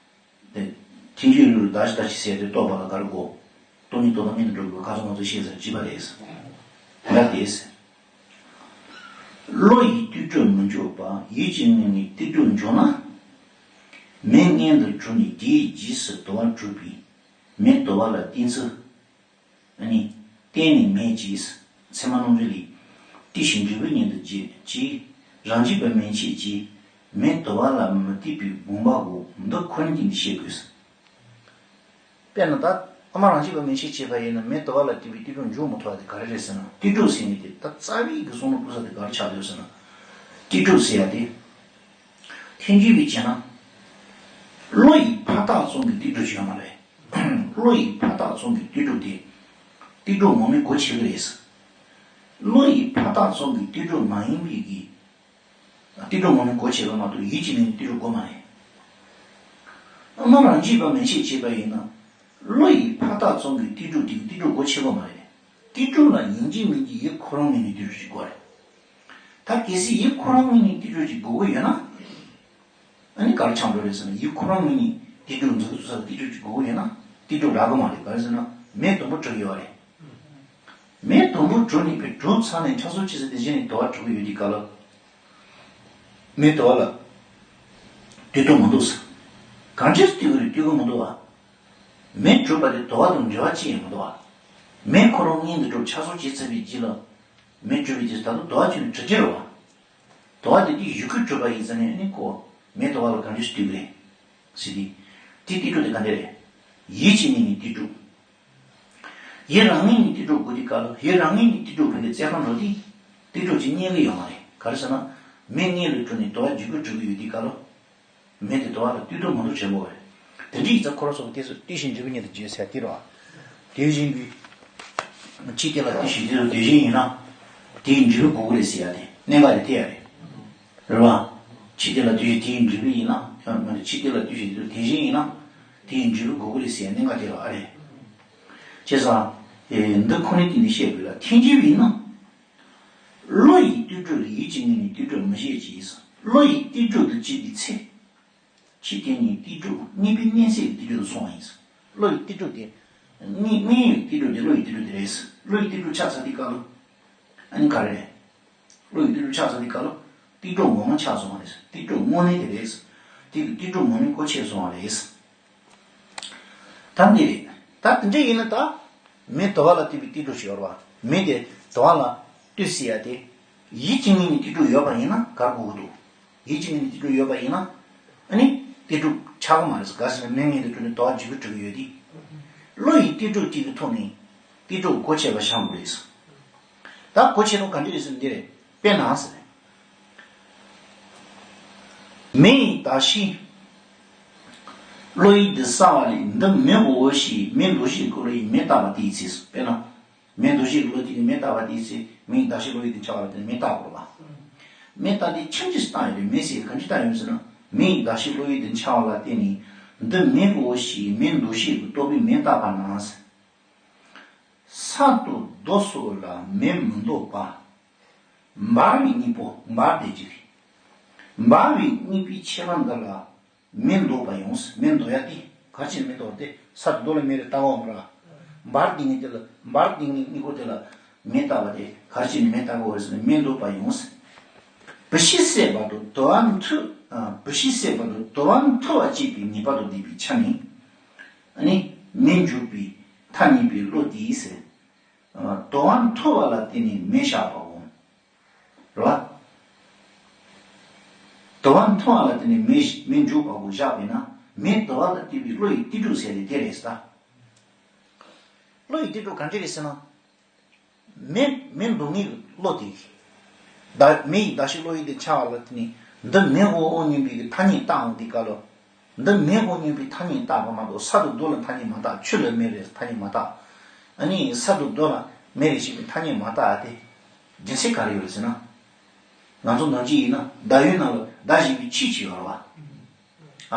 དེ་ཐིང་ཅི་འོས་ལུས་ད་ཅི་ད་ཅི་ཟེར་དེ་རྟོགས་པ་ལ་ག་རེ་དགོས། སྟོང་ཉིད་རྟོགས་པ་མངོན་དུ་འགྲོ་དགོས། ཁ་སང་ང་ཚོ་བཤད་ཟེར་གཅིག་པ་རེད། འདྲ་སྟེ། བློ་ཡིས་བསྟི་གྲོད་མི་འཇོག་པ། ཡིད་ཀྱི་ངོས་ནས་བསྟི་གྲོད་འཇོག་ན། མེ་མངོན་དུ་གྲོལ་ནས་དེའི་རྗེས་སུ་དུ་བ་གྲུབ་པས་མེ་དུ་བ་ལ་བསྟན་ཚུལ། ཨ་ནི། བརྟེན་ནས་མེ་བྱས། ཚད་མ་རྣམ་འགྲེལ་ལས། བསྟི་ཞིང་འབྲས་བུ་མངོན་དུ་བྱེད་ཅེས། རང་རྒྱུད་པ་མན་ཆད་ཀྱིས་མེ་དུ་བ་ལ་མི་བསྟོད་པའི་དགོངས་པའོ། འདི་ཁོ་ནའི་སྟེང་ནས་བཤད་དགོས། དཔེར་ན་ད་ཨ་མ་རང་རྒྱུད་པ་མན་ཆད་བྱས་པ་ཡིན་ན་མེ་དུ་བ་ལ་བསྟོད་པའི་བསྟི་གྲོད་འཇོག་མི་ཐུབ་པ་དེ་ག་རེ་རེད་ཟེར་ན། བསྟི་གྲོད་ཟེར་མཁན་དེ་ད་རྩ་བའི་གི་བསམ་བློ་སྤོ་ས་དེ་ག་རེ་ཆགས་འདུག་ཟེར་ན། བསྟི་གྲོད་ཟེར་ཡ་དེ། ཐལ་འགྱུར་བས་བྱས་ན། བློ་ཡིས་ཕར་བཏགས་ཙམ་གྱི་བསྟི་གྲོད་ཅིག་ཡོད་མ་རེད། བློ་ཡིས་ཕར་བཏགས་ཙམ་གྱི་བསྟི་གྲོད་དེ། བསྟི་གྲོད་ངོ་མའི་སྒོ་ཕྱེ་གི་རེད། བློ་ཡིས་ཕར་བཏགས་ཙམ་གྱི་བསྟི་གྲོད་མ་ཡིན་པའི་གི། བསྟི་གྲོད་ངོ་མའི་སྒོ་ཕྱེ་བ་མ་གཏོགས་ཡིད་ཀྱི་ངོས་ནས་བསྟི་གྲོད་དགོས་མ་རེད། ཨ་མ་རང་རྒྱུད་པ་མན་ཆད་བྱས་པ་ཡིན་ན། བློ་ཡིས་ཕར་བཏགས་ཙམ་གྱི་བསྟི་གྲོད་དེ་གིས་བསྟི་གྲོད་སྒོ་ཕྱེ་དགོས་མ་རེད། བསྟི་གྲོད་ལ་ཡིན་གཅིག་མིན་གཅིག་ཡིད་ཁོ་རང་ངོས་ནས་བསྟི་གྲོད་ཅིག་དགོས་རེད། ད་གལ་སྲིད་ཡིད་ཁོ་རང་ངོས་ནས་བསྟི་གྲོད་ཅིག་དགོས་ཀྱི་ཡོད་ན། ཨ་ནི་ག་རེ་ཆགས་འགྲོ་རེད་ཟེར་ན། ཡིད་ཁོ་རང་ངོས་ནས་བསྟི་གྲོད་འཛུགས་འཛུགས་ས་ལ་བསྟི་གྲོད་ཅིག་དགོས་ཀྱི་ཡོད་ན་བསྟི་གྲོད་རག་གི་མ་རེད། ག་རེ་ཟེར་ན་མེ་དུམ་བུ་གྲུབ་ཡོད་རེད། མེ་དུམ་བུ་གྲུབ་ནས་པའི་གྲུབ་ཚར་ནས་ཆགས་སོ་ཅི་ཟེར་དེ་གཞི་ནས་དུ་བ་གྲུབ་ཀྱི་ཡོད་དུས་སྐབས་ལ། མེ་དུ་བ་ལ་བསྟོད་དུ་མི་འདུག་ཟེར། གང་ཅིར་བསྟོད་ཀྱི་རེད། བསྟོད་ཀྱི་མི་འདུག་བ། མེ་གྲུབ་པ་དེ་དུ་བ་དང་འབྲེལ་བ་ཅི་ཡང་མི་འདུག་བ། མེ་ཁོ་རང་མངོན་དུ་གྲུབ་ཆགས་སོ་ཅི་ཚར་བའི་རྗེས་ལ། མེ་གྲུབ་པའི་རྗེས་སུ་ད་དུང་དུ་བ་ཅིག་ནི་གྲུབ་ཀྱི་རེད་བ། དུ་བ་དེ་དུས་གཞི་ཁུ་གྲུབ་པ་ཡིན་ཙང་ནས་ནི་ཁོ་མེ་དུ་བ་ལ་གང་ཅིར་བསྟོད་ཀྱི་རེད། ཟེར་ཏེ། དེ་བསྟི་གྲོད་དེ་ག་འདྲ་རེད། ཡིད་ཀྱི་ངོས་ནས་བསྟི་གྲོད། ཡིད་རང་ངོས་ནས་བསྟི་གྲོད་དགོས་དུས་སྐབས་ལ། ཡིད་རང་ངོས་ནས་བསྟི་གྲོད་ཕན་ཚུན་བཙལ་ཁ་འགྲོ་དུས། བསྟི་གྲོད་ཅིག་རྙེད་ཀྱི་ཡོད་མ་རེད། ག་རེ་ཟེར་ན། མེ་མངོན་དུ་གྲུབ་ནས་དུ་བ་གཞི་ཁུ་གྲུབ་ཀྱི་ཡོད་དུས་སྐབས་ལ། མེ་དེ་དུ་བ་ལ་བསྟོད་དུ་མི་འདུག་བྱེད་དགོས་པ་རེད། དེ་འདྲའི་ཡིག་ཚགས་ཁོ་ར་སོགས་པ་དེ་ཚོ་བསྟི་ཞིང་འབྲས་བུ་མངོན་དུ་བྱེད་ཟེར་དེ་རེད་བ། དེ་བཞིན་གྱི། ཕྱི་དེ་ལ་བསྟི་ཞིང་དེ་ཚོ་དེ་བཞིན་ཡིན་ན། དེའི་འབྲས་བུ་དགོས་ཀྱི་རེད་ཟེར་ཡ་དེ་གནད་འགག་དེ་དེ་ཡ་རེད། རེད་བ། ཕྱི་དེ་ལ་བསྟི་ཞིང་དེའི་འབྲས་བུ་ཡིན་ན། ཡང་མ་རེད། ཕྱི་དེ་ལ་བསྟི་ཞིང་དེ་ཚོ་དེ་བཞིན་ཡིན་ན། དེའི་འབྲས་བུ་དགོས་ཀྱི་རེད་ཟེར་ཡ་གནད་འགག་དེ་རེད་བ། ཨ་རེད། བྱས་ཙང་། ཨེ། འདི་ཁོ་ནའི་སྟེང་ནས་བཤད་དགོས་ལ། ཐལ་འགྱུར་བས་ན། བློ་ཡིས་བསྟི་གྲོད་ལ་ཡིད་ཀྱི་ངོས་ནས་བསྟི་གྲོད་མི་བྱེད་ཅེས། བློ་ཡིས་བསྟི་གྲོད་དུ་བྱེད་པའི་ཚེ། ཕྱི་དེ་ནས་བསྟི་གྲོད་དངོས་པོའི་མནན་ས་ཀྱི་བསྟི་གྲོད་དུ་སོང་བ་ཡིན། བློ་ཡིས་བསྟི་གྲོད་དེ། དངོས་དངོས་ཡོད་བསྟི་གྲོད་དེ་བློ་ཡི་བསྟི་གྲོད་དེ་རེད། བློ་ཡི་བསྟི་གྲོད་ཆགས་ཚར་དུས་སྐབས་ལ། ཨ་ནི་ག་རེ་རེད། བློ་ཡི་བསྟི་གྲོད་ཆགས་ཚར་དུས་སྐབས་ལ། བསྟི་གྲོད་ངོ་མ་ཆགས་སོང་བ་རེད། བསྟི་གྲོད་དངོས་གནས་དེ་རེད། དེ་གི་བསྟི་གྲོད་ངོ་མའི་སྒོ་ཕྱེ་སོང་བ་རེད། ད་འདི་རེད། ད་དེ་འདྲ་ཡིན་ན་ད། མེ་དུ་བ་ལ་བསྟོད་པའི་བསྟི་གྲོད་ཞིག་ཡོད་རེད་བ། མེ་དེ་དུ་བ་ལ་བསྟོད་ཟེར་ཡ་དེ། ཡིད་ཀྱི་ངོས་ནས་བསྟི་གྲོད་ཡོད་པ་ཡིན་ན་ག་རེ་དགོས་ཀྱི་འདུག་ཡིད་ཀྱི་ངོས་ནས་བསྟི་གྲོད་ཡོད་པ་ཡིན་ན། ཨ་ནི། བསྟི་གྲོད་ཆགས་ཀྱི་མ་རེད་ཟེར། ག་ཟེར་ན་མེ་མངོན་དུ་གྲུབ་ནས་དུ་བ་གཞི་ཁུ་གྲུབ་ཀྱི་ཡོད་དུས། བློ་ཡིས་བསྟི་གྲོད་ཅིག་གི་ཐོག་ནས་བསྟི་གྲོད་སྒོ་ཕྱེ་བ་བཞག་དགོས་རེད་ཟེར། ད་སྒོ་ཕྱེ་ཐོག་ག་འདྲ་རེད་ཟེར་ན་འདི་རེད། དཔེར་ན་ཟེར། མེ་ཡི་གདགས་གཞི། བློ་ཡིས་འདི་བསལ་བ་ལས། འདི་མེའོ་ཞེས་མེ་འདུ་ཤེས་ཀྱི་བློ་ཡིས་མེ་བཏགས་པ་དེའི་ཚེ་ཟེར། དཔེར་ན། མེ་འདུ་ཤེས་ཀྱི་བློ་དེ་གིས་མེ་བཏགས་པ་དེའི་ཚེ། མེ་ཡི་གདགས་གཞི་བློ་ཡིས་དེ་འཆར་བ་ལ་བརྟེན་ནས་མེ་བཏགས་པ་རེད་བ། མེ་བཏགས་དེ་ཁྱིམ་གྱིས་བཏགས་ཡོད་རེད། མེ་ཟེར་གང་ཅི་བཏགས་ཡོད་ཟེར་ན། མེ་ཡི་གདགས་གཞི་བློ་ཡིས་དེ་འཆར་བ་ལ་བརྟེན་ནས། འདི་མེའོ་ཞེས་མེ་འདུ་ཤེས་ཀྱི་རྟོག་པས་མེ་བཏགས་པ་ན་ཟེར། ས་དང་རྡོ་སོགས་ལ་མེ་མི་འདོགས་པ། འབར་བའི་དངོས་པོ་འབར་བསྡད་ཀྱི་རེད། འབར་བའི་དངོས་པོའི་ཁྱད་པར་འདི་ལ་མེ་འདོགས་པ་ཡང་ཟེར། མེ་འདོགས་ཡ་དེ་ག་རེ་བྱས་ནས་མེ་འདོགས་ཏེ། ས་དང་རྡོ་ལ་མེ་རེ་བཏགས་པ་མ་རེད། འབར་བསྡད་མཁན་དེ་ལ། འབར་བསྡད་མཁན་དངོས་པོ་དེ་ལ་ མེ་བཏགས་པ་དེ་ག་རེ་བྱས་ནས་མེ་བཏགས་དགོས་རེད་ཟེར་ན། མེ་འདོགས་པ་ཡིན་ཟེར། བུད་ཤིང་སྲེག་བར་དུ་དོར་བ་མཐུ། ཨ། བུད་ཤིང་སྲེག་བར་དུ་དོར་བ་མཐུ་བ་བཅད་པའི་ངེས་པར་དུ་ལྡན་པའི་ཆ་ནས། ཨ་ནི་མེ་འཇོག་པའི་ཐ་སྙད་པའི་བློ་དེས་ཟེར། ཨ། དོར་བ་མཐུ་བ་ལ་བརྟེན་ནས་མེ་བཞག་པའོ། རེད་བ། དོར་བ་མཐུ་བ་ལ་བརྟེན་ནས་མེ་མེ་འཇོག་པ་པོ་བཞག་པས་ན། མེ་དོར་བ་ལ་བརྟེན་པའི་བློ་ཡི་གཏི་སྒྲུབ་ཟེར་ཏེ་དེ་རེད་ཟེར་ད། བློ་ཡི་གཏི་སྒྲུབ་གང་འདྲ་རེད་ཟེར་ན། མེ་མེ་འདོགས་ངེས་ཀྱི་བློ་དེ། ད་མེ་ཡི་གདགས་གཞི་བློ་ཡི་དེ་ཆགས་པ་ལ་བརྟེན་ནས། འདི་མེ་འོ་འོ་སྙམ་པའི་གི་ཐ་སྙད་བཏགས་འོང་དུས་སྐབས་ལ། འདི་མེ་འོ་སྙམ་པའི་ཐ་སྙད་བཏགས་པ་མ་གཏོགས། ས་དང་རྡོ་ལ་ཐ་སྙད་མ་བཏགས། ཆུ་ལ་མེ་རེད་ཐ་སྙད་མ་བཏགས། ཨ་ནི་ས་དང་རྡོ་ལ་མེ་རེད་ཅེས་པའི་ཐ་སྙད་མ་བཏགས་ཏེ། རྒྱུ་མཚན་ག་རེ་ཡོད་རེད་ཟེར་ན། ང་ཚོ་ནང་ཆོས་ཡིན་ན་བརྡ་ཡོད་ནང་ལ་བརྡ་བྱེད་པའི་ཆོས་ཅིག་ཡོད་རེད་བ། ཨ།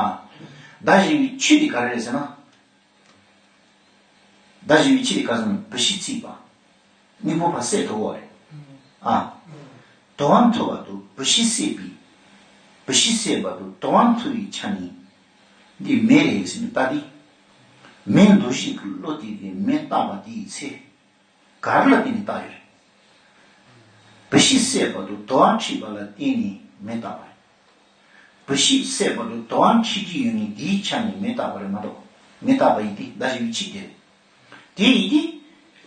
བརྡ་བྱེད་པའི་ཆོས་དེ་ག་རེ་རེད་ཟེར་ན། བརྡ་བྱེད་པའི་ཆོས་དེ་ག་རེ་ཟེར་ན། བུད་ཤིང་བརྩིགས་པ། དངོས་པོ་ཕར་བསྲེག་ཐུབ་པ་རེད། ཨ། དོར་བ་མཐུ་བ་དང་བུད་ཤིང་བསྲེགས་པའི། བུད་ཤིང་བསྲེགས་པ་དང་དོར་བ་མཐུ་བའི་ཆ་ནས། འདི་མེ་རེད་ཟེར་ནས་བཏགས་ཏེ། མེ་འདོགས་བྱེད་ཀྱི་བློ་དེ་གིས་མེ་བཏགས་པ་དེའི་ཚེ། ག་རེ་ལ་བརྟེན་ནས་བཏགས་ཡོད་རེད། བུད་ཤིང་བསྲེགས་པ་དང་དོར་བ་འཁྲིགས་པ་ལ་བརྟེན་ནས་མེ་བཏགས་པ་རེད། བུད་ཤིང་བསྲེགས་པ་དང་དོར་བ་འཁྲིགས་ཀྱི་ཡོད་ངེས་དེའི་ཆ་ནས་མེ་བཏགས་པ་རེད་མ་གཏོགས། མེ་བཏགས་པ་ཡིན་ཏེ་བརྡ་བྱེད་པའི་ཆོས་དེ་རེད། དེ་ཡིན་ཏེ།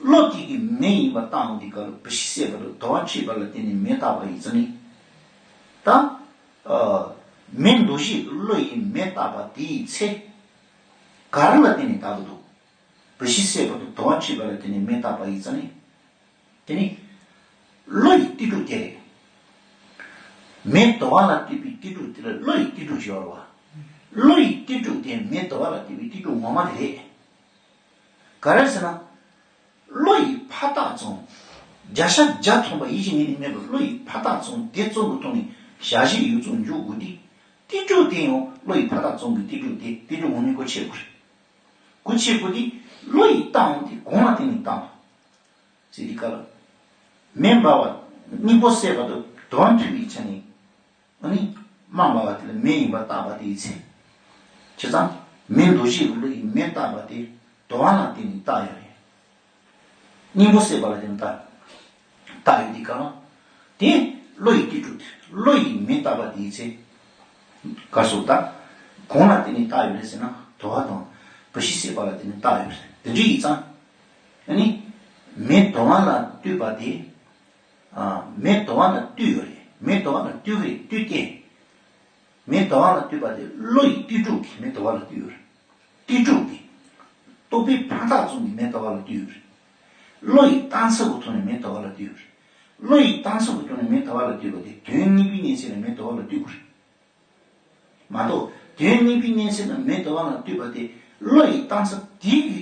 བློ་དེ་གིས་མེ་ཡིན་པ་བཏགས་འོང་དུས་སྐབས་ལ། བུད་ཤིང་བསྲེགས་པ་དང་དོར་བ་འཁྲིགས་པ་ལ་བརྟེན་ནས་མེ་བཏགས་པ་ཡིན་ཙང་ནི། ད། ཨ། མེ་འདོགས་བྱེད་ཀྱི་བློ་ཡིས་མེ་བཏགས་པ་དེའི་ཚེ། ག་རེ་ལ་བརྟེན་ནས་བཏགས་ཀྱི་འདུག་བུད་ཤིང་བསྲེགས་པ་དང་དོར་བ་འཁྲིགས་པ་ལ་བརྟེན་ནས་མེ་བཏགས་པ་ཡིན་ཙང་ནི། དེ་ནི། བློ་ཡི་གཏི་སྒྲུབ་དེ་རེད། མེ་དོར་བ་ལ་ལྟོས་པའི་གཏི་སྒྲུབ་དེ་ལ་བློ་ཡི་གཏི་སྒྲུབ་ཞེས་པ་རེད་བ། བློ་ཡི་གཏི་སྒྲུབ་དེ་མེ་དོར་བ་ལ་ལྟོས་པའི་གཏི་སྒྲུབ་ངོ་མ་དེ་རེད། ག་རེ་ཟེར་ན། བློ་ཡི་ཕ་རྟགས་ཙམ། བརྒྱ་ཆ་བརྒྱ་ཐམ་པ་ཡིད་ཀྱི་ངོས་ནས་མེད་པར་བློ་ཡི་ཕ་རྟགས་ཙམ་དེ་ཙམ་གྱི་ཐོག་ནས་བྱ་བྱེད་ཡོངས་སུ་འཇོག་དགོས་དུས། གཏི་སྒྲུབ་དེ་ཡང་བློ་ཡི་ཕ་རྟགས་ཙམ་གྱི་གཏི་སྒྲུབ་དེ་གཏི་སྒྲུབ་ངོ་མའི་སྒོ་ཕྱེ་དགོས་རེད། སྒོ་ཕྱེ་དགོས་དུས། བློ་ཡི་རྟགས་ཡང་དེ་གང་ལ་བརྟེན་ནས་བཏགས་པ། ཟེར་དུས་སྐབས་ལ། མེ་འབར་བ། སྙིང་པོ་བསྲེགས་པ་དང་དོར་བ་མཐུ་བའི་ཆ་ནས། ཨ་ནི། རྨ་འབར་བ་དེ་ལ་མེ་ཡིན་པར་བཏགས་པ་དེའི་ཚེ། བྱས་ཙང་། མེ་འདོགས་བྱེད་ཀྱི་བློ་ཡིས་མེ་བཏགས་པ་དེ་དོར་བ་ལ་བརྟེན་ནས་བཏགས་ཡོད་རེད། སྙིང་པོ་བསྲེགས་པ་ལ་བརྟེན་ནས་བཏགས། བཏགས་ཡོད་དུས་སྐབས་ལ། དེ་བློ་ཡི་གཏི་སྒྲུབ་དེ། བློ་ཡིས་མེ་བཏགས་པ་དེའི་ཚེ། ག་སོགས་དང་། གང་ལ་བརྟེན་ནས་བཏགས་ཡོད་རེད་ཟེར་ན། དོར་བ་དང་བུད་ཤིང་བསྲེགས་པ་ལ་བརྟེན་ནས་བཏགས་ཡོད་རེད། དེ་འདྲ་ཡིན་ཙང་། ཨ་ནི། མེ་དོར་བ་ལ་ལྟོས་པ་དེ། ཨ། མེ་དོར་བ་ལ་ལྟོས་ཡོད་རེད། མེ་དོར་བ་ལ་ལྟོས་ཀྱི་རེད། ལྟོས་ཏེ། མེ་དོར་བ་ལ་ལྟོས་པ་དེ་བློ་ཡི་གཏི་སྒྲུབ་ཀྱིས་མེ་དོར་བ་ལ་ལྟོས་ཡོད་རེད། གཏི་སྒྲུབ་ཀྱིས། རྟོག་པའི་ཕ་རྟགས་ཙམ་གྱིས་མེ་དོར་བ་ལ་ལྟོས་ཡོད་རེད། བློ་ཡི་རྟགས་མཚན་གྱི་ཐོག་ནས་མེ་དོར་བ་ལ་ལྟོས་ཡོད་རེད། བློ་ཡི་རྟགས་མཚན་གྱི་ཐོག་ནས་མེ་དོར་བ་ལ་ལྟོས་པ་དེ་དོན་གཉིས་པའི་གནས་ཚུལ་ལ་མེ་དོར་བ་ལ་ལྟོས་དགོས་རེད། མ་གཏོགས་དོན་གཉིས་པའི་གནས་ཚུལ་ལ་མེ་དོར་བ་ལ་ལྟོས་པ་དེ་བློ་ཡི་རྟགས་མཚན་དེ་གི།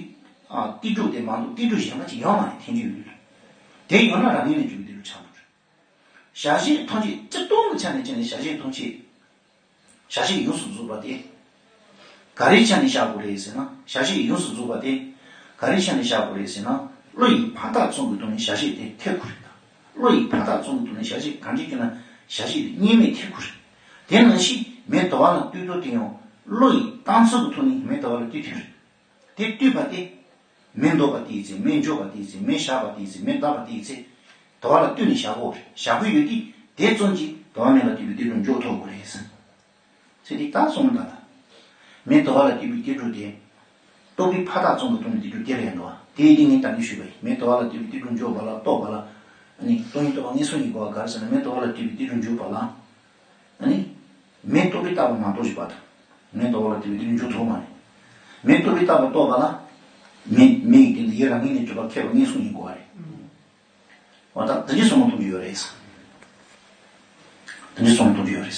ཨ། གཏི་སྒྲུབ་དེ་མ་གཏོགས་གཏི་སྒྲུབ་གཞན་པ་ཅིག་ཡོད་མ་རེད། ཐལ་འགྱུར་ཡོད་རེད། དེ་ཡོད་ན་རང་ངོས་ནས་འཇུག་གི་གཏི་སྒྲུབ་ཆགས་འགྲོ་རེད། བྱ་བྱེད་ཐམས་ཅད་སྤྱིར་བཏང་གི་ཆ་ནས་བྱས་ནས་བྱ་བྱེད་ཐམས་ཅད། བྱ་བྱེད་ཡོངས་སུ་རྫོགས་པ་དེ། ག་རེའི་ཆ་ནས་བཞག་དགོས་རེད་ཟེར་ན། བྱ་བྱེད་ཡོངས་སུ་རྫོགས་པ་དེ། ག་རེའི་ཆ་ནས་བཞག་དགོས་རེད་ཟེར་ན། བློ་ཡི་ཕ་རྟགས་ཙམ་གྱི་ཐོག་ནས་བྱ་བྱེད་དེ་ཐེག་དགོས་རེད་ད། བློ་ཡི་ཕ་རྟགས་ཙམ་གྱི་ཐོག་ནས་བྱ་བྱེད་གང་འདྲ་སྐྱེ་ན་བྱ་བྱེད་དེ་གཉིས་མེད་ཐེག་དགོས་རེད། དེ་ནང་བཞིན་མེ་དོར་བ་ལ་ལྟོས་དོ་དེ་ཡང་བློ་ཡི་རྟགས་མཚན་གྱི་ཐོག་ནས་མེ་དོར་བ་ལ་ལྟོས་ཐུབ་རེད། དེ་ལྟོས་པ་དེ། མེ་འདོགས་པ་དེའི་ཚེ། མེ་འཇོག་པ་དེའི་ཚེ། མེ་བཞག་པ་དེའི་ཚེ། མེ་བཏགས་པ་དེའི་ཚེ། དོར་བ་ལ་ལྟོས་ནས་བཞག་དགོས་རེད། བཞག་གི་ཡོད་དུས་དེ་ཙམ་གྱིས་དོར་བ་མེད་ལ་ལྟོས་པའི་གཏི་སྒྲུབ་འཇོག་ཐུབ་དགོས་རེད། ཚེ་འདི་ལྟར་གསུངས་ད་ལྟ། མེ་དོར་བ་ལ་ལྟོས་པའི་གཏི་སྒྲུབ་དེ། རྟོག་པའི་ཕ་རྟགས་ཙམ་གྱི་སྟེང་ནས་གཏི་སྒྲུབ་དེ་རེད་འདུག་བ། དེ་ཡིན་དུས་ངས་ད་གིན་ཞུས་པ་ཡིན། མེ་དོར་བ་ལ་ལྟོས་པའི་གཏི་སྒྲུབ་འཇོག་པ་ལ་རྟོགས་པ་ལ། ཨ་ནི་སྟོང་ཉིད་རྟོགས་པ་ངེས་གསུངས་ཡིན་དགོས་པ་ག་རེ་ཟེར་ན། མེ་དོར་བ་ལ་ལྟོས་པའི་གཏི་སྒྲུབ་འཇོག་པ་ལ། ཨ་ནི། མེ་རྟོག་པས་བཏགས་པ་མ་རྟོགས་ཞེས་པ་དང་། མེ་དོར་བ་ལ་ལྟོས་པའི་གཏི་སྒྲུབ་འཇོག་ཐུབ་མ་རེད། མེ་རྟོག་པས་བཏགས་པ་རྟོགས་པ་ལ། མེ་མེ་ཡི་སྟེང་དུ་ཡིད་རང་ངོས་ནས་གྲུབ་པ་ཁེགས་པ་ངེས་གསུངས་ཡིན་དགོས་པ་རེད། འོ་ད་དེ་འདྲའི་གསུང་ཐུབ་ཀྱི་ཡོད་རེད། དེ་འདྲའི་གསུང་ཐུབ་ཀྱི་ཡོད་རེད།